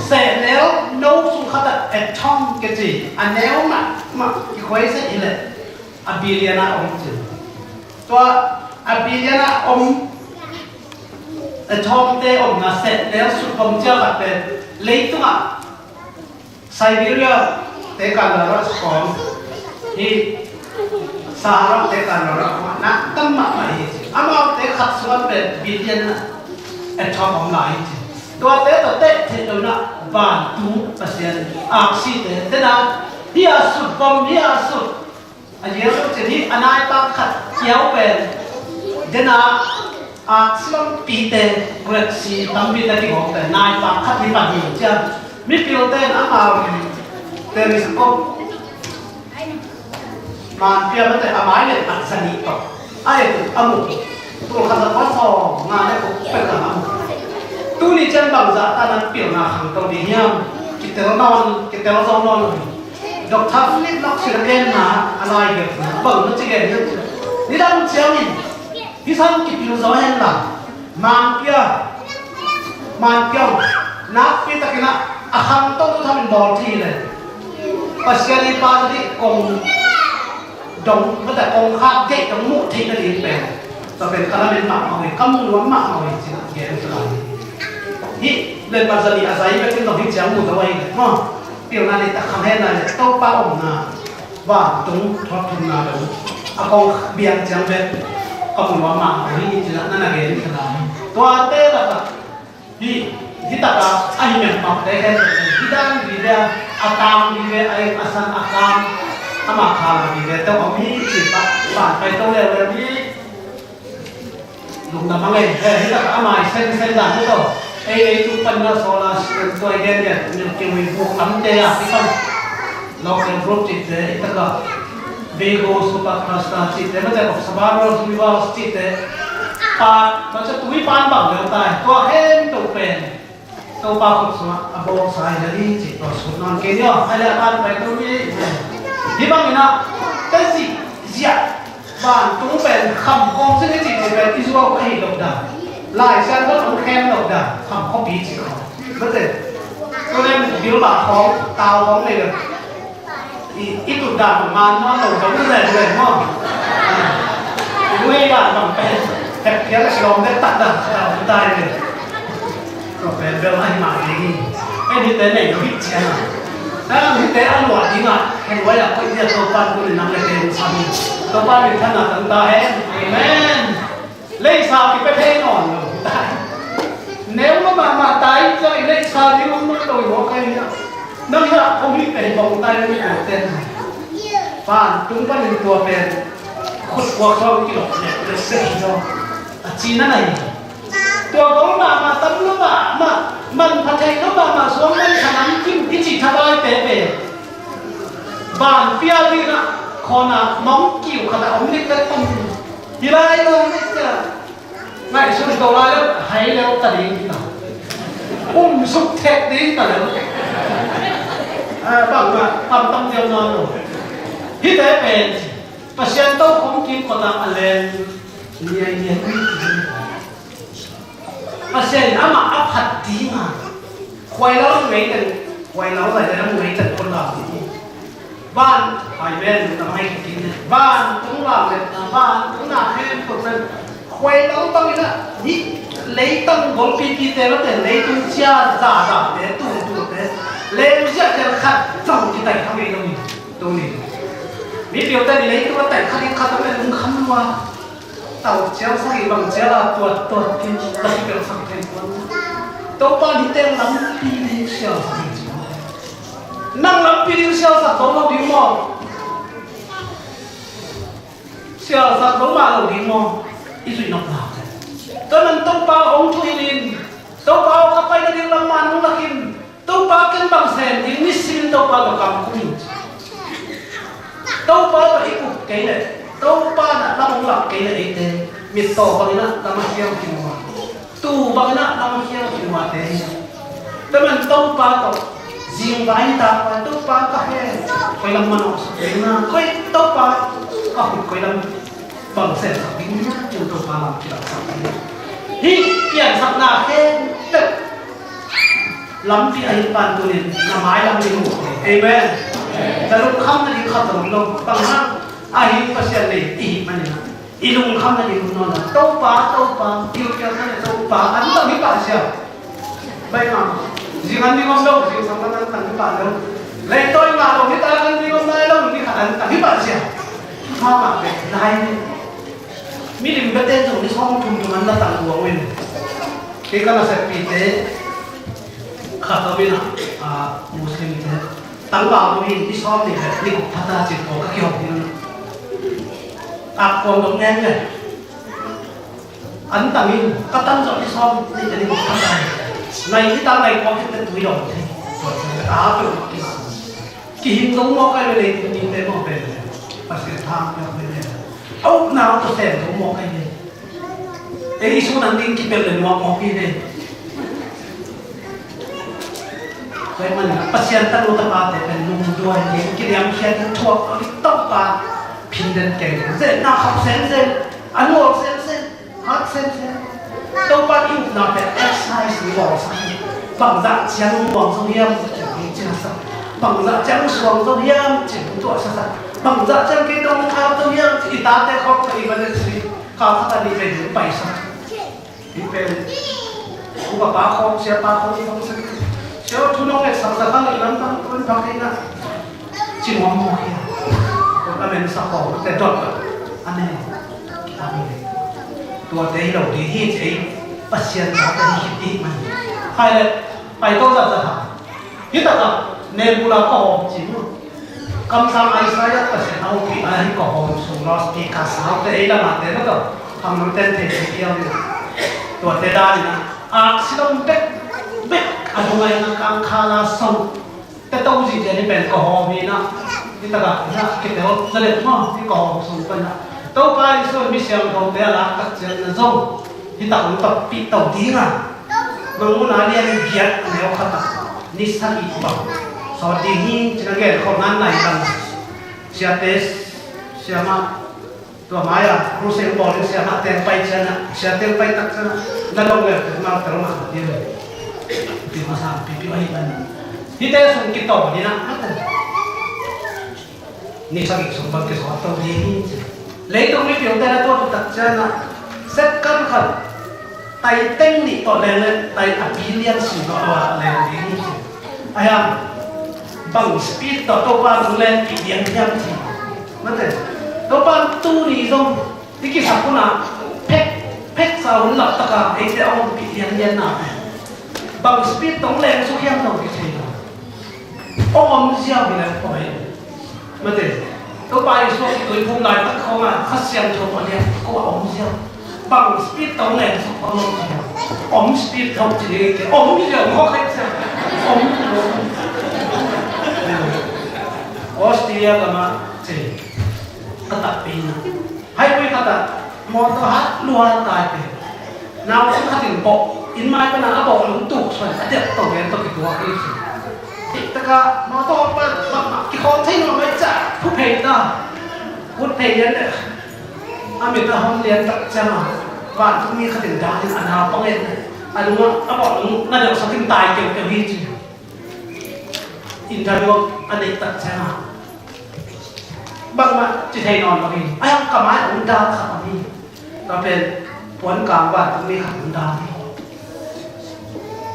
sehnel no sung khatah atom kici a neu mahmah kikhuai seh hileh a billion a om ci. Tua a billion a om atom te omna sehnel sutbom cia khat pen leitungah Siberia te kan lo rah sawm hi. Sahara te kan lo rah kong ah nak tam mahmah hi. Amaute khat suan pen billion na atom om lai hi. Tuate tawh teh theih lo na vantung Pasian aksi te tena hi a sut bom hi a sut. A lian lo cin hi a nai tak khat kiau pen tena A, silampite, Greek si tampite kigawmte, nai pakhat hi pah hi ciang, mipilte in amau telescope man pia mate, a mai le tak sa ni tawh a et uh a mu. Tul khat za kua sawm nga le guk pek a mu. Tuni ciang bangzah ta na pilna khangto ding hiam? Kitel nawn, kitel zo nawn lo hi. Doctor Philip Knox in a genna, a lai genna bang na ci gen hiam? Nidang ciangin hih san kipil zo hen la, man pia, man pia, nakpi takin a khangto tu thamin bawl thei le Pasian i pa ding kong dong, mate, kong khak deih dong muh theih nading pen, tua pen ka lamen mahmah uh hi, ka mu nuam mahmah uh hi, ci-in a gen uh hi. Hih len bangzah ni a zai bekin zong hih ciang mu zo ahi le maw. Pilna ni tak khang hen la le Topa omna vantung thawk thumna dong a kong biang ciang bek ka mu nuam mahmah uh hi, ci-in a na gen uh hi. Tuate lakah hih, hih takah a hi mengpakte khempeuh in hih dan vive a, a tang vive, a eng a san a kam, ama khala vive tawh om hi, ci pah, van pai to leuleu hi. Lungdam a ngei, eh, hih takah a mai sengsen dan hi tawh. Ei, ei tu pan na sola, tua i gen gen, mil kiwi buk lamte a, hih pan. Local group cihte, hih takah Vigo Supercluster cihte, mate, Sabah Rose Rivers cihte, pa, mate, tui pan bang leu tai, tua khempeuh pen Topa khut sungah a bawlsa hi le ding cih tua sut nawn kei ni aw. Hai le a pan pai tu ni. Hih bangin ah tezih ziah vantung pen kham kawng cih ni cih cih pen i zuau ka hih loh dan, Lai Siangtho hong khem loh dan, kham khuapi cih khawng, mate, tua pen bilbah khawng, tau khawng nei lo. I, i tut dan man man lo zong zen zen maw. I nuai dan bang pen hep phial a silawm dek tak dan, dan dai le. Tua pen bel a hi mah ding hi. Ei, hihte nei lo hi ciang a, a, hihte a luah ding a, heh luai a koih ding a, Topa'n tuni nang le kei hong sam hi. Topa minthanna tang ta hen. Amen. Leisa kipia thei nawn lo tai. Neu lo mahmah tai, ciang i leisa ding om nawn lo hi maw, kai hiah. Nang hiah kong hih pen bawng tai lo hi ko ten. Vantung panin tua pen khut kuak sawng kilawh leh leh bek hi zaw. A cina na hi. Tua bawng mahmah, tam lo mahmah, manpha thei lo mahmah, suang manpha namkim i cih thabaite pen van pia ding ah khawnah mong kiu khat a om lik lek pum. Hi lai lo lik ciang ngaihsun to lai lo, hai lo ta ding ta. Um suk thek ding ta lo. A, bangmah pamtam ziau nawn lo. Hihte pen Pasian tokhom kimkotah a leng niainiai. Pasian in amah a phat ding a, khuailal ngeiteng, khuailal zai le lam ngeiteng khut lam ding hi. Van, hai men na mai khin ne. Vantung lam le na, vantung na hen tuk pen khuailal bangin ah, hih leitang golpipite, mate, leitung cia zazate, tungtungte, leitung cia tel khat zong kitaih kha ngei lo hi. Tuni mi piaute ni leitung a taih kha ding khat a mate lungkham lua. Tau cial sagih bang cial a tuat tuat kei, la kipelh sak thei tuan. Topa nite lampi ding sialsak ding ci. Nang lampi ding sialsak zo lo ding maw? Sialsak zo mah lo ding maw? I zuih nop nak. Tua nan Topa hong thuhilh in, Topa aw, ka pai nading lam man hong lak in, Topa ken bang sem ding, nisimin Topa tawh kam kum in. Topa tawh i kup kei leh, Topa na lam hong lak kei leh eite mittaw bangin ah lam a khial khin uh a, tuu bangin ah lam a khial khin uh a te hi. Tua man Topa tawh zingvai nitak vai Topa ka he, koi lam manawh sak ding na, koi Topa ka khut koi lam bang semsak ding hiam, cin Topa lam kilaksak ding. Hih piansakna khempeuh lampi ahi pan tunin na mailam ding uh. Amen. Na lungkham nading khat zong lo. Bang hang? Ahi Pasian nei i hih manin i lungkham nading uh nawn lo. Topa, Topa, kiukial na le Topa, an tang hi pah sia. Bai ngam. Zing an ding om lo, zingsang an tang hi pah lo. Leitawi ngah lo, nitak an ding om nai lo, ni khat an tang hi pah sia. Mama bek lai ni. Milim bete zong ni sawm thum thum an na tang buang uh in. Kei ka naseppite khat om in a, a, Muslimte. Tangval lo hi, ni sawm ni bek, ni guk phata cin pawl ka kihong hi. A kuang dong ngen le. An tang in, ka tan zawh ni sawm ni te ni mawk ka tan. Nai ni tang nai kua khin te tui dong thei. Tua ciang ka ta peuh mah kisa. Kihing zo mawk ai ve lei tuni te mawk ve le. Pasian tha mawk ve le. Au na to sen zo mawk ai ve. Ei sun an ding kipel le nuak mawk hi ve. Tua ahih manin Pasian tanu tapate pen lungduai ding, kiniamkhiat ding, thuak lo ding, Topa phin den kei ding. Zetna khap semsem, a nuam semsem, hat semsem. Topa i upna pen exercise ni bawlsak. Bangzah ciang muang zo hiam, ciang hong ciangsak. Bangzah ciang suang zo hiam, ciang hong tuahsasak. Bangzah ciang kei tawh hong kham zo hiam, i tate khawng tawh i van le si. Kha khat a nih pen hong paisak. Hih pen upa pa khawng, siapa khawng i hong sak. Sia thu nong etsak sak hang i lamdang tuan phak hi na. Ci nuam mawk hi a. Tua lamen sak khawng te dot a. Amen. Amen. Tuate hi lo ding hi ci ei. Pasian tate hi khit ding man. Khai le pai to zat zat ha. Hi takah Nebula kawhawm ci mu. Kamsang Isaiah Pasian a hopihna hi kawhawm sung loudspeaker saute ei lamate na tawh khangnote in thei thei piau ni. Tuate danin ah aksi lam bek bek a lungaina kangkhala song te to zihziah ni pen kawhawm hi na. Hi takah na kitel zalet maw hi kawhawm sung pan na. Topa Jesuh in mi siangthote a lak tak ciang na zong hi tak hong tappih to ding a. Mangmuhna lian giat a neu khat ah ni sagih bang sawt ding hi cin a gen khawm nan nai bang. Siate, siamah, tua mai-ah crusade bawl ding siamah teng pai ciangah, sia teng pai tak ciangah na dong le teng mau tel mah ding le. Pi masa pipi ahi man. Hite sung kitawm ding ah, ni sagih sung bang kisawt to ding hi ci. Leitung mipil te na tuah tak ciangah second khat tai teng nih tawh leng leng tai a billion sim tawh a leng ding hi ci. Ahi hang bang speed tawh Topa nung leng pi diang hiam ci. Mate Topa tu ni zong i kisak hunah phek phek sa hun lak taka eite a hong pi diang dian na bang speed tawh leng suk hiam tawh kithei lo. Om om ziau hi leh poi. Mate Topa Jesuh a kituiphum laitak khawngah Kha Siangtho a lian ko a om ziau. Bang speed tawh leng suk pang lo ziau. Om speed tawh ci ding ke om ziau mawk hai ziau. Om. Australia gamah ci. Ka takpi na. Highway khatah mawtaw hat lua tai te. Naupang khat in bawh inn mai pana a bawh lungtuk suan a dek tawh gen tawh kituak hi ci. Tiktakah mawtaw pan bangmah kikhawm thei nawn mai ca phu phei ta. Put phei lian le a mit a hong lian tak ciangah vantungmi khat in dal in a naupang in a lungah a bawh lung na deuhsak in tai keukeu hi ci. Interview a neih tak ciangah bangmah ci thei nawn lo hi. Ai ka mai a um dan khat om hi. Tua pen puan kang vantungmi khat um dan hi.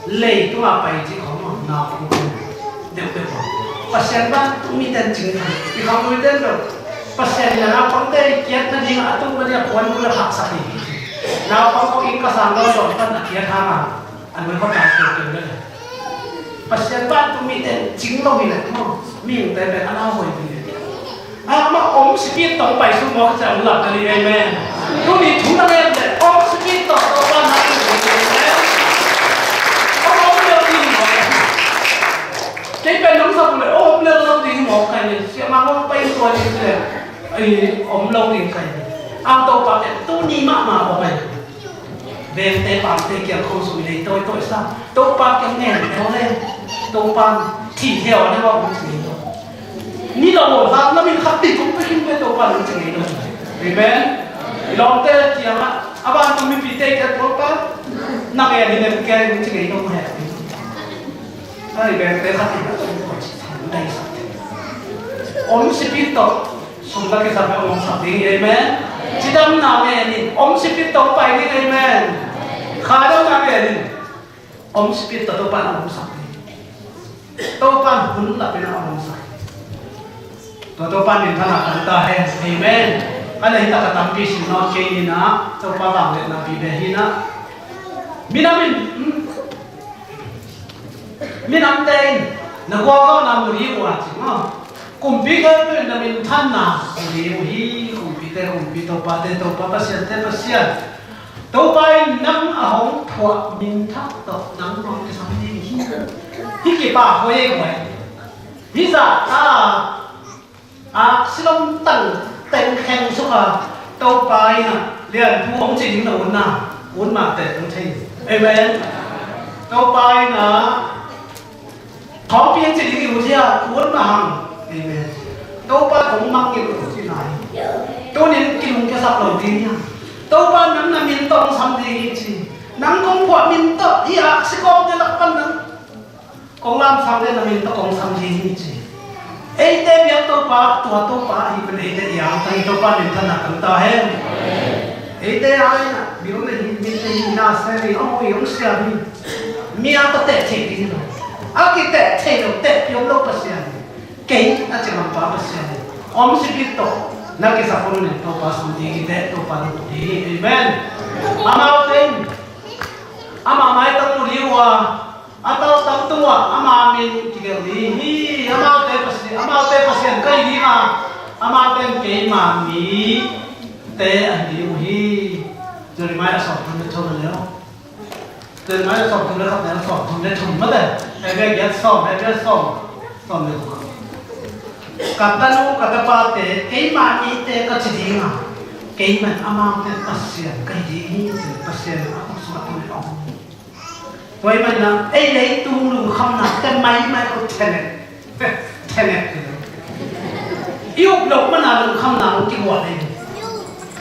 Leitungah pai ci khawng a naupang deuhdeuh lo. Pasian vantungmi ten cing thei i khang lui ten lo. Pasian in a naupangte i kiat nading a tung nading a puan bul a phaksak hi. Naupang khawng inn ka sang lo lo pan a kiat hang a a nuai khawng tai keukeu le. Pasian vantungmi ten cing lo hi leh maw, mihingte pen a lauhuai ding hi. Amah om speed tawh pai suk maw ka ciah om lak ka ding, amen. Tuni thu na ngen leh om speed tawh Topa na tung ding, amen. Om om lel ding maw. Kei pen nong sap leh om lel lo ding maw kai ni, siamah maw pai tua ding leh om lo ding kai ni. Ang Topa pen tuni mahmah maw kai ni. Vengte pamte kiang khawng sung i lei tawitawih sa. Topa kiang ngen thaw le Topa thih heuh a ne bawk hong ci ngei lo. Ni lo lo hak lamin khat ding kong pekin pe Topa hong ci ngei lo. Amen. I lawmte kiangah a vantung mipite kiang Topa na ngen hi nem kiang hong ci ngei lo. Ai, vengte khat in a tung kua ci thang dai sak. Om sipit tawh sum na kisam he om sak ding, amen. Cidamna ngen in om sipit tawh pai ding, amen. Khadamna ngen in om sipit tawh Topa na om sak ding. Topa hun lap in a om sak ding. Tua Topa minthanna kan ta hen. Amen. Ka lei tak a tampi sin nawn kei ni na, Topa vangliatna pi ve hi na. Minam in, hmm? Minamte in na gualzawhna mu ding uh a ci maw? Kumpi khempeuh in na minthanna mu ding uh hi. Kumpite Kumpi, Topate Topa, Pasiante Pasian. Topa in nang a hong phuah min thak tawh nangmah kisam ding hi. Hih kipah huai ei huai. Hih zah a aksi lomtang teng kheng suk a, Topa in a lianpu hong ci ding na un na, un mah teh hong thei. Amen. Topa in a Khawmpi in ci ding i ut hi a, ut mah hang. Amen. Topa kong mangngilh uh ci nai. Tunin kilungkiasak lo ding hi a. Topa nang na min tawh hong sam ding hi ci. Nang kong phuah min tawh hih aksi kawmte lak pan nang kong lamsang le na min tawh kong sam ding hi ci. Eite biak Topa, tua Topa ahi pen eite i angtang hi. Topa minthanna tang ta hen. Eite a ina bil na hi, mit na hi, na sem hi, hong ui hong siam hi. Mi a ka teh theih ding hi lo. A kiteh thei lo, teh piom lo Pasian hi. Kei a ci lampa Pasian hi. Om sipit tawh na kisap hun in Topa sam ding hi teh, Topa na tuk ding hi. Amen. Amaute in ama maitang mu ding uh a, a taltang tungah ama min kigelh ding hi. Amaute Pasian, amaute Pasian ka hi ding a, amaute in keima mite ahi ding uh hi. Jeremiah sawmthum le thum le, Jeremiah sawmthum le khat le sawmthum le thum mate. Hebrew giat sawm, Hebrew sawm, sawm le thum. Ka tanu ka tapate keima mite ka ci ding a, keimah in amaute Pasian ka hi ding hi ci. Pasian a khut sungah tung le om. Tua ahih manin a ei leitung lungkhamna te maimai ko thenek, thenek. I up loh mana lungkhamna hong kiguah ding.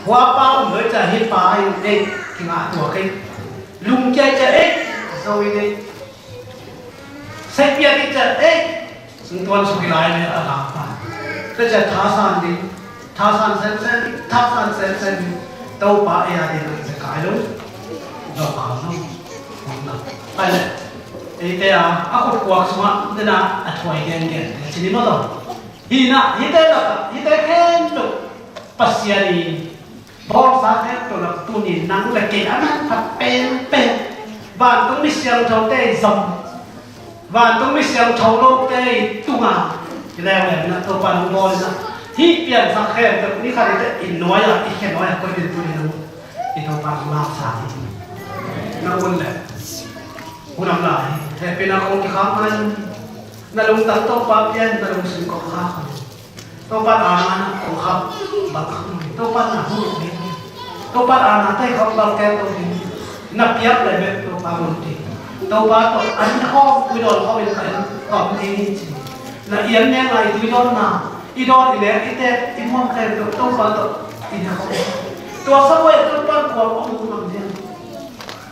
Hua pa um lo i ciah hih pa in ei kingah tua kei. Lungkia i ciah ei zo i dei. Saipiak i ciah ei. Sung tuan suk i lai le a lak pa. Tua ciah thasan ding, thasan semsem ding, thasan semsem ding. Topa ei a ding a kai lo. Dawh kau lo. Ai le. Eite a, a khutkuak sungah dena a thuai gengen. Cini maw lo. Hi na, hite lakah, hite khempeuh Pasian in bawlsa khempeuh lak tuni nang le kei a manpha penpen. Vantung mi siangthote i zom, vantung mi siangtho lote i tunga i leuleu na Topa nong bawl na. Hih piansak khempeuh ni khat i te i nuai a, i khe nuai a koi din tuni nang i Topa nong laksa hi. Na un le hun am lai hehpihna kong kikhak ngai. Na lungtang Topa pian, na lungsim kong khak ngai. Topa a na na kong khak bang khak ngai. Topa na hong uk ding. Topa a na tai khak bang kem to ding. Na piak le bek Topa mun ti. Topa tawh an khawm tui dawn khawm in ka en khawm ding hi ci. Na ian ne ngai tui dawn na i dawn i lek i tek i muang kem to Topa tawh i na khawm. Tua sa koi Topa kuam om hong mang ding.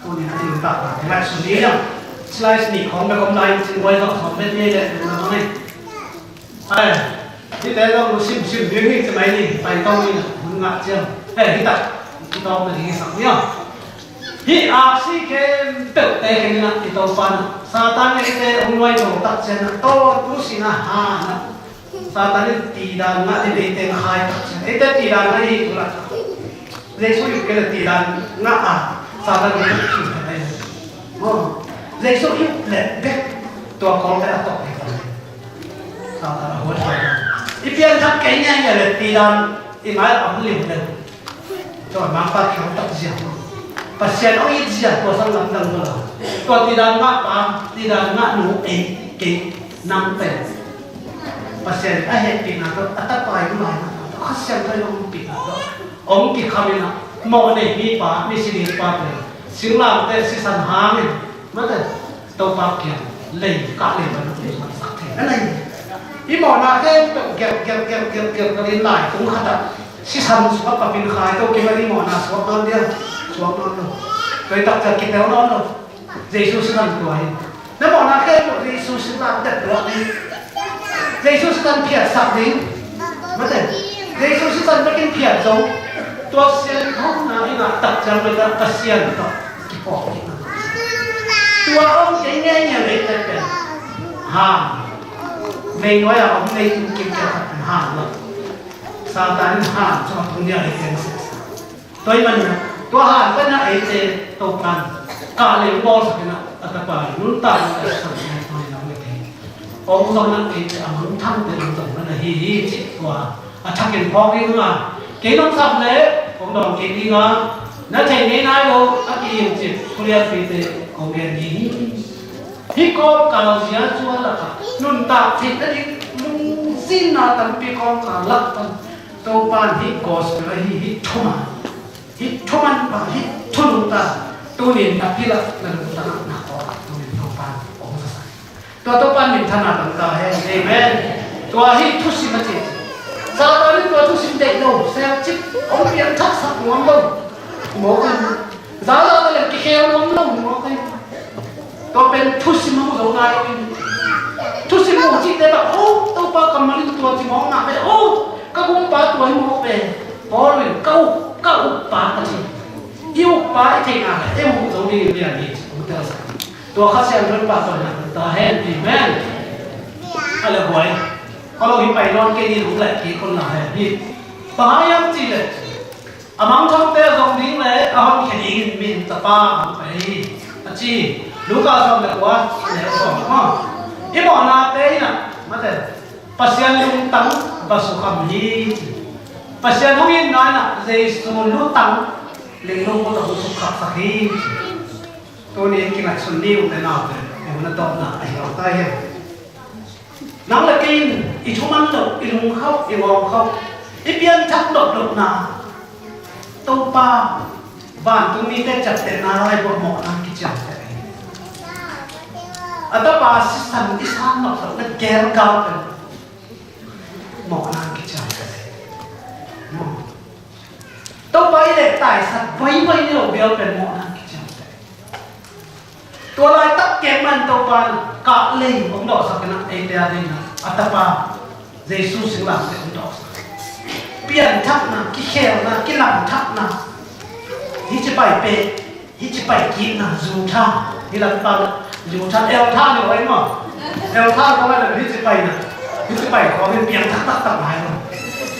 Tuni a ding tak na ngai su ni yang. Slice ni khawm bek om lai ci wai zong khawm bek ni le na ngai. Ai, hihte zong simsim ding hi ci mai ni, pai tawng ni na, hun ngah ciang. Hei, hih tak, hih tawng na ding hi sak ni aw. Hih aksi khempeuhte khen na, i Topa na. Satan eite hong nuai lo tak ciang na, tawn tu si na ha na. Satan in tidan ngah ding eite na khai tak ciang. Eite tidan ngah hi tu la. Jesu i kena tidan ngah a, Satan in thim khen ai. Maw, Jesu i leh bek tua kawlte a tawh hi kawm. Satan a huat kawm. I pianthak kei ngiangian le tidan i ngai a om liu le. Tua mangpa khiau tak zia. Pasian hong it zia tua sang lamdang tua la. Tua tidan ngah pa, tidan ngah nu ei kei nang pen. Pasian a hehpihna tawh, a tapa i laina tawh, Kha Siangtho i hong pihna tawh. Hong kikham in a, mawh nei mipa, misi ding pa pen, singlamteh sisan hangin, mate, Topa kiang, lei, kah lei, manu, lei, man sak thei, na lei. I mawhna khempeuh, gelh, gelh, gelh, gelh, gelh, gelh, in lai, kung khat ah, sisan suak papin khai, to kim ah i mawhna suak nawn dia, suak nawn lo. Tua i tak ciang kipel nawn lo. Jesu sisan tua hi. Na mawhna khempeuh Jesu sisan dep luak ding. Jesu sisan phiatsak ding. Mate. Jesu sisan bekin phiat zo. Tua sian hong na i ngah tak ciang beka Pasian tawh kiphawk ding. Tua om kei ngei ngei lei tek pen. Han. Mei nuai a om mei kim kim kei khat pen han lo. Satan in han cawng tung dia lei teng sek. Tua ahih manin ah, tua han panin ah eite Topa'n kah lei hong bawlsak in ah, a tapa i nuntakna a san in ah, tua in ah hong i thei. Hong zong in ah eite a mangthangte hong zong in ah hi hi cih tua a thakin phawk ding a, kei nong sam leh hong dawn kik ding a, Na thei ngei nai lo a kihilh cih thulianpite kong gen ding hi. Hih kawmkal zia zual lakah nuntak theih nading lungzinna tampi kawmkal lak pan Topa in hih gospel ahi hih thuman, hih thuman pan, hih thunungta tunin na pilak na lungtang ah na kawk tunin Topa in kong zasak. Tua Topa in minthanna tang ta hen. Amen. Tua hi thusim a ci. Satan in tua thusim deih lo, selcip, hong piangthaksak nuam lo. Mawk in. Zala ta leng kikhel nuam lo, mawk in. Tua pen thusim a mu zo ngai lo in. Thusim mu cihte bang, oh, Topa kammal in tua ci mawk ngah ve, oh, ka gumpa tua hi mawk ve. Paul in, ka uk, ka ukpa ka ci. I ukpa i theihna, i mu zo ding in lian hi, ci, uk tel sa. Tua Kha Siangtho in pahtawi na ta hen. Amen. A le huai. Ka lo hi pai nawn kei in hong leh kik kon la hen hi. Bang hang hiam cih leh, a mangthangte a zong ding le a honkhia dingin min tapa hong pai hi, a ci. Luka sawm le kua, a neu sawm, maw. I mawhnate in ah, mate, Pasian lungtang va sukham hi. Pasian hong itna in ah Jesu lutang linglung khut ah hong sukhapsak hi. Tuni in kingatsun ni ute naute, ei hun a tawpna a hi lo ta hiam? Nang le kei in i thuman loh, i lungkhauh, i ngawngkhauh, i pianthak dopdopna, Topa vantungmite ciaptehna lai buak mawhna kiciamteh hi. A tapa sisan i san nopsakna gelgal pen mawhna kiciamteh hi. Topa i leh taisan boiboi ni lo bial pen mawhna kiciamteh. Tua laitak kek man Topa in kahlei hong dawhsak in ah eite a dingin ah a tapa Jesu singlamteh hong dawhsak. Pianthakna, kikhelna, kilamthakna. Hih ci pai peh, hih ci pai kikna, zu tha. Hih lam pau zu tha, el tha ni lo ei maw. El tha ko la hih ci pai na. Hih ci pai ko hih piangthak taktak ngai lo.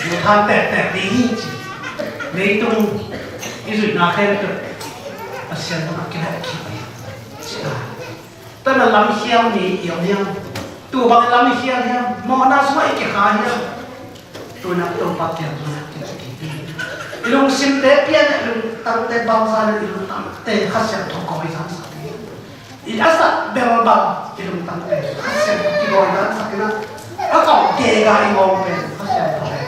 Zu tha tehte ding hi ci. Leitung i zuihna khempeuh Pasian tungah kilak kik hi. Ci a. Tua na lamkhial ni i om hiam? Tua bang lamkhial hiam? Mawhna sungah i kikha hiam? Tua na Topa kiang sungah kilak kik hi. I lungsimte pian, i lungtangte bangzah in i lungtangte Kha Siangtho kawi zangsak hi. I a sak belbal i lungtangte Kha Siangtho kigawi zangsak in ah, a kau gega i ngawng pen Kha Siangtho pen.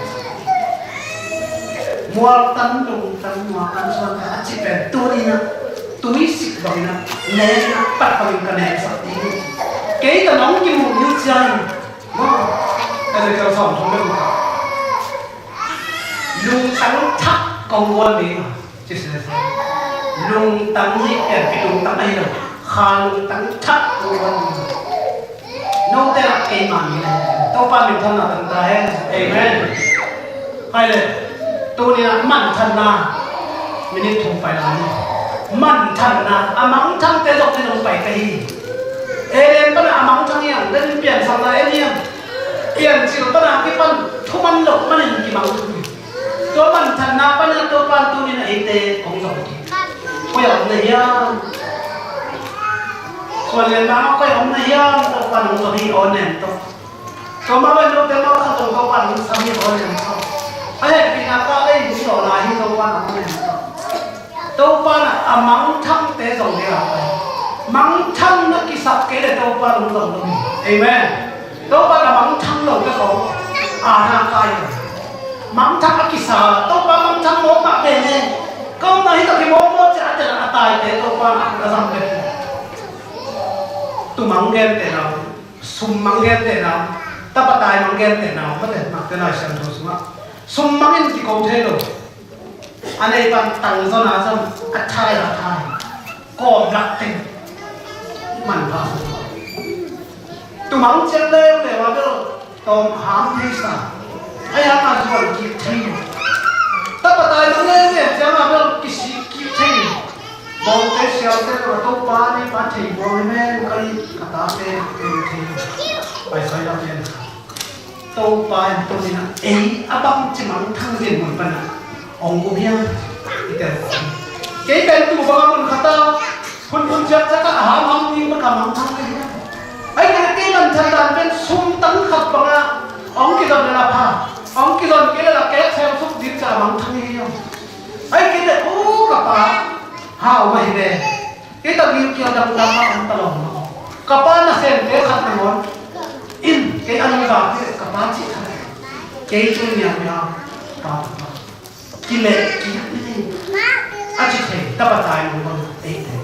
Mualtan, lungtan, mualtan suan a cih pen tuni in ah, tuisik bangin ah, nen in ah, pat bangin ka nensak ding hi. Kei ta nong kimuh ni uh ciang, maw, Ezekiel sawm thum le guk ah, lungtang thak kong guan ding a ci sese. Lungtang hi, pianpih lungtang ahi lo, kha lungtang thak kong guan ding. Note lak keimah mi le Topa minthanna tang ta hen. Amen. Hai le, tuni a manthanna minit thum pai la ni. Manthanna a mangthangte zong ni nong pai ka hi. Eden pana a mangthang hiam, den piansakna en hiam. Piancil pana kipan thuman loh manin kimangthang hi. Tua manthanna pana Topa in tuni in a eite kong zong hi. Koi a om na hiam? Suan lian mah koi a om na hiam? Topa in hong zong hi aw nem tawh. Tua mah bang note mah khat zong Topa in hong sam hi aw nem tawh. A hehpihna ka ei hong zawhna hi Topa in hong nem tawh. Topa in a mangthangte zong hi a. Mangthang na kisak kei le Topa in hong zong lo hi. Amen. Topa in a mangthang lote khawng a na kai lo. Mangthang a kisa, Topa mangthang mawk mah pen e. Ka omna hi tak hi mawkmawk ciah a tel a taite Topa in a zang pen. Tumang gentehna, summang gentehna, tapatai mang gentehna, mate nakte Lai Siangtho sungah summang in kiko thei lo. A nei pan tang zon a zon, a thai a thai. Kawm lak teng manpha. Tumang ciang leuleu a bel tawm ham thei sa. A yang a zuan kik thei. Tapatai mang leuleu ciang a bel kisik kik thei. Bawngte sialte lo a Topa nei pa thei buang hi men ka i ka tate thei. Pai sai lak len. Topa in tuni-in ei a bangci mangthang ding mun panah hong um hiam? I tel kong. Kei pen tu banga mun khat ah hun hun ciakciak ah a hamham ding bek a mangthang ka hi a. Ahih kei leh kei manthan dan pen sum tang khat banga hong kizon leh la pha, hong kizon kei leh la kek sem suk ding ca a mangthang hi hiam? Ahih kei leh, u, ka pa, Ha, om ahi ve. Kei ta gilkial dangdang a om ta lo maw. Ka pa nasemte khat nangawn in kei a lungdam hi, ka pa cih khat. Kei tung niam niam pa pa. Kileh kik ni. A ci thei tapa tai lo bang eite.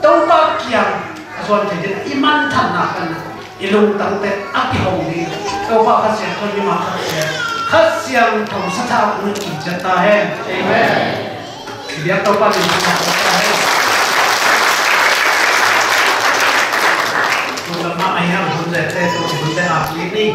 Topa kiang a zuan thei ding i manthanna kan i lungtangte a kihong ding. Topa Kha Siangtho in mimal khat ciat, Kha Siangtho sathak na kiciat ta hen. Amen. I biak Topa min sathak ta hen. Tun lam mah a hiang hun zete, tun hun zete a kik ni.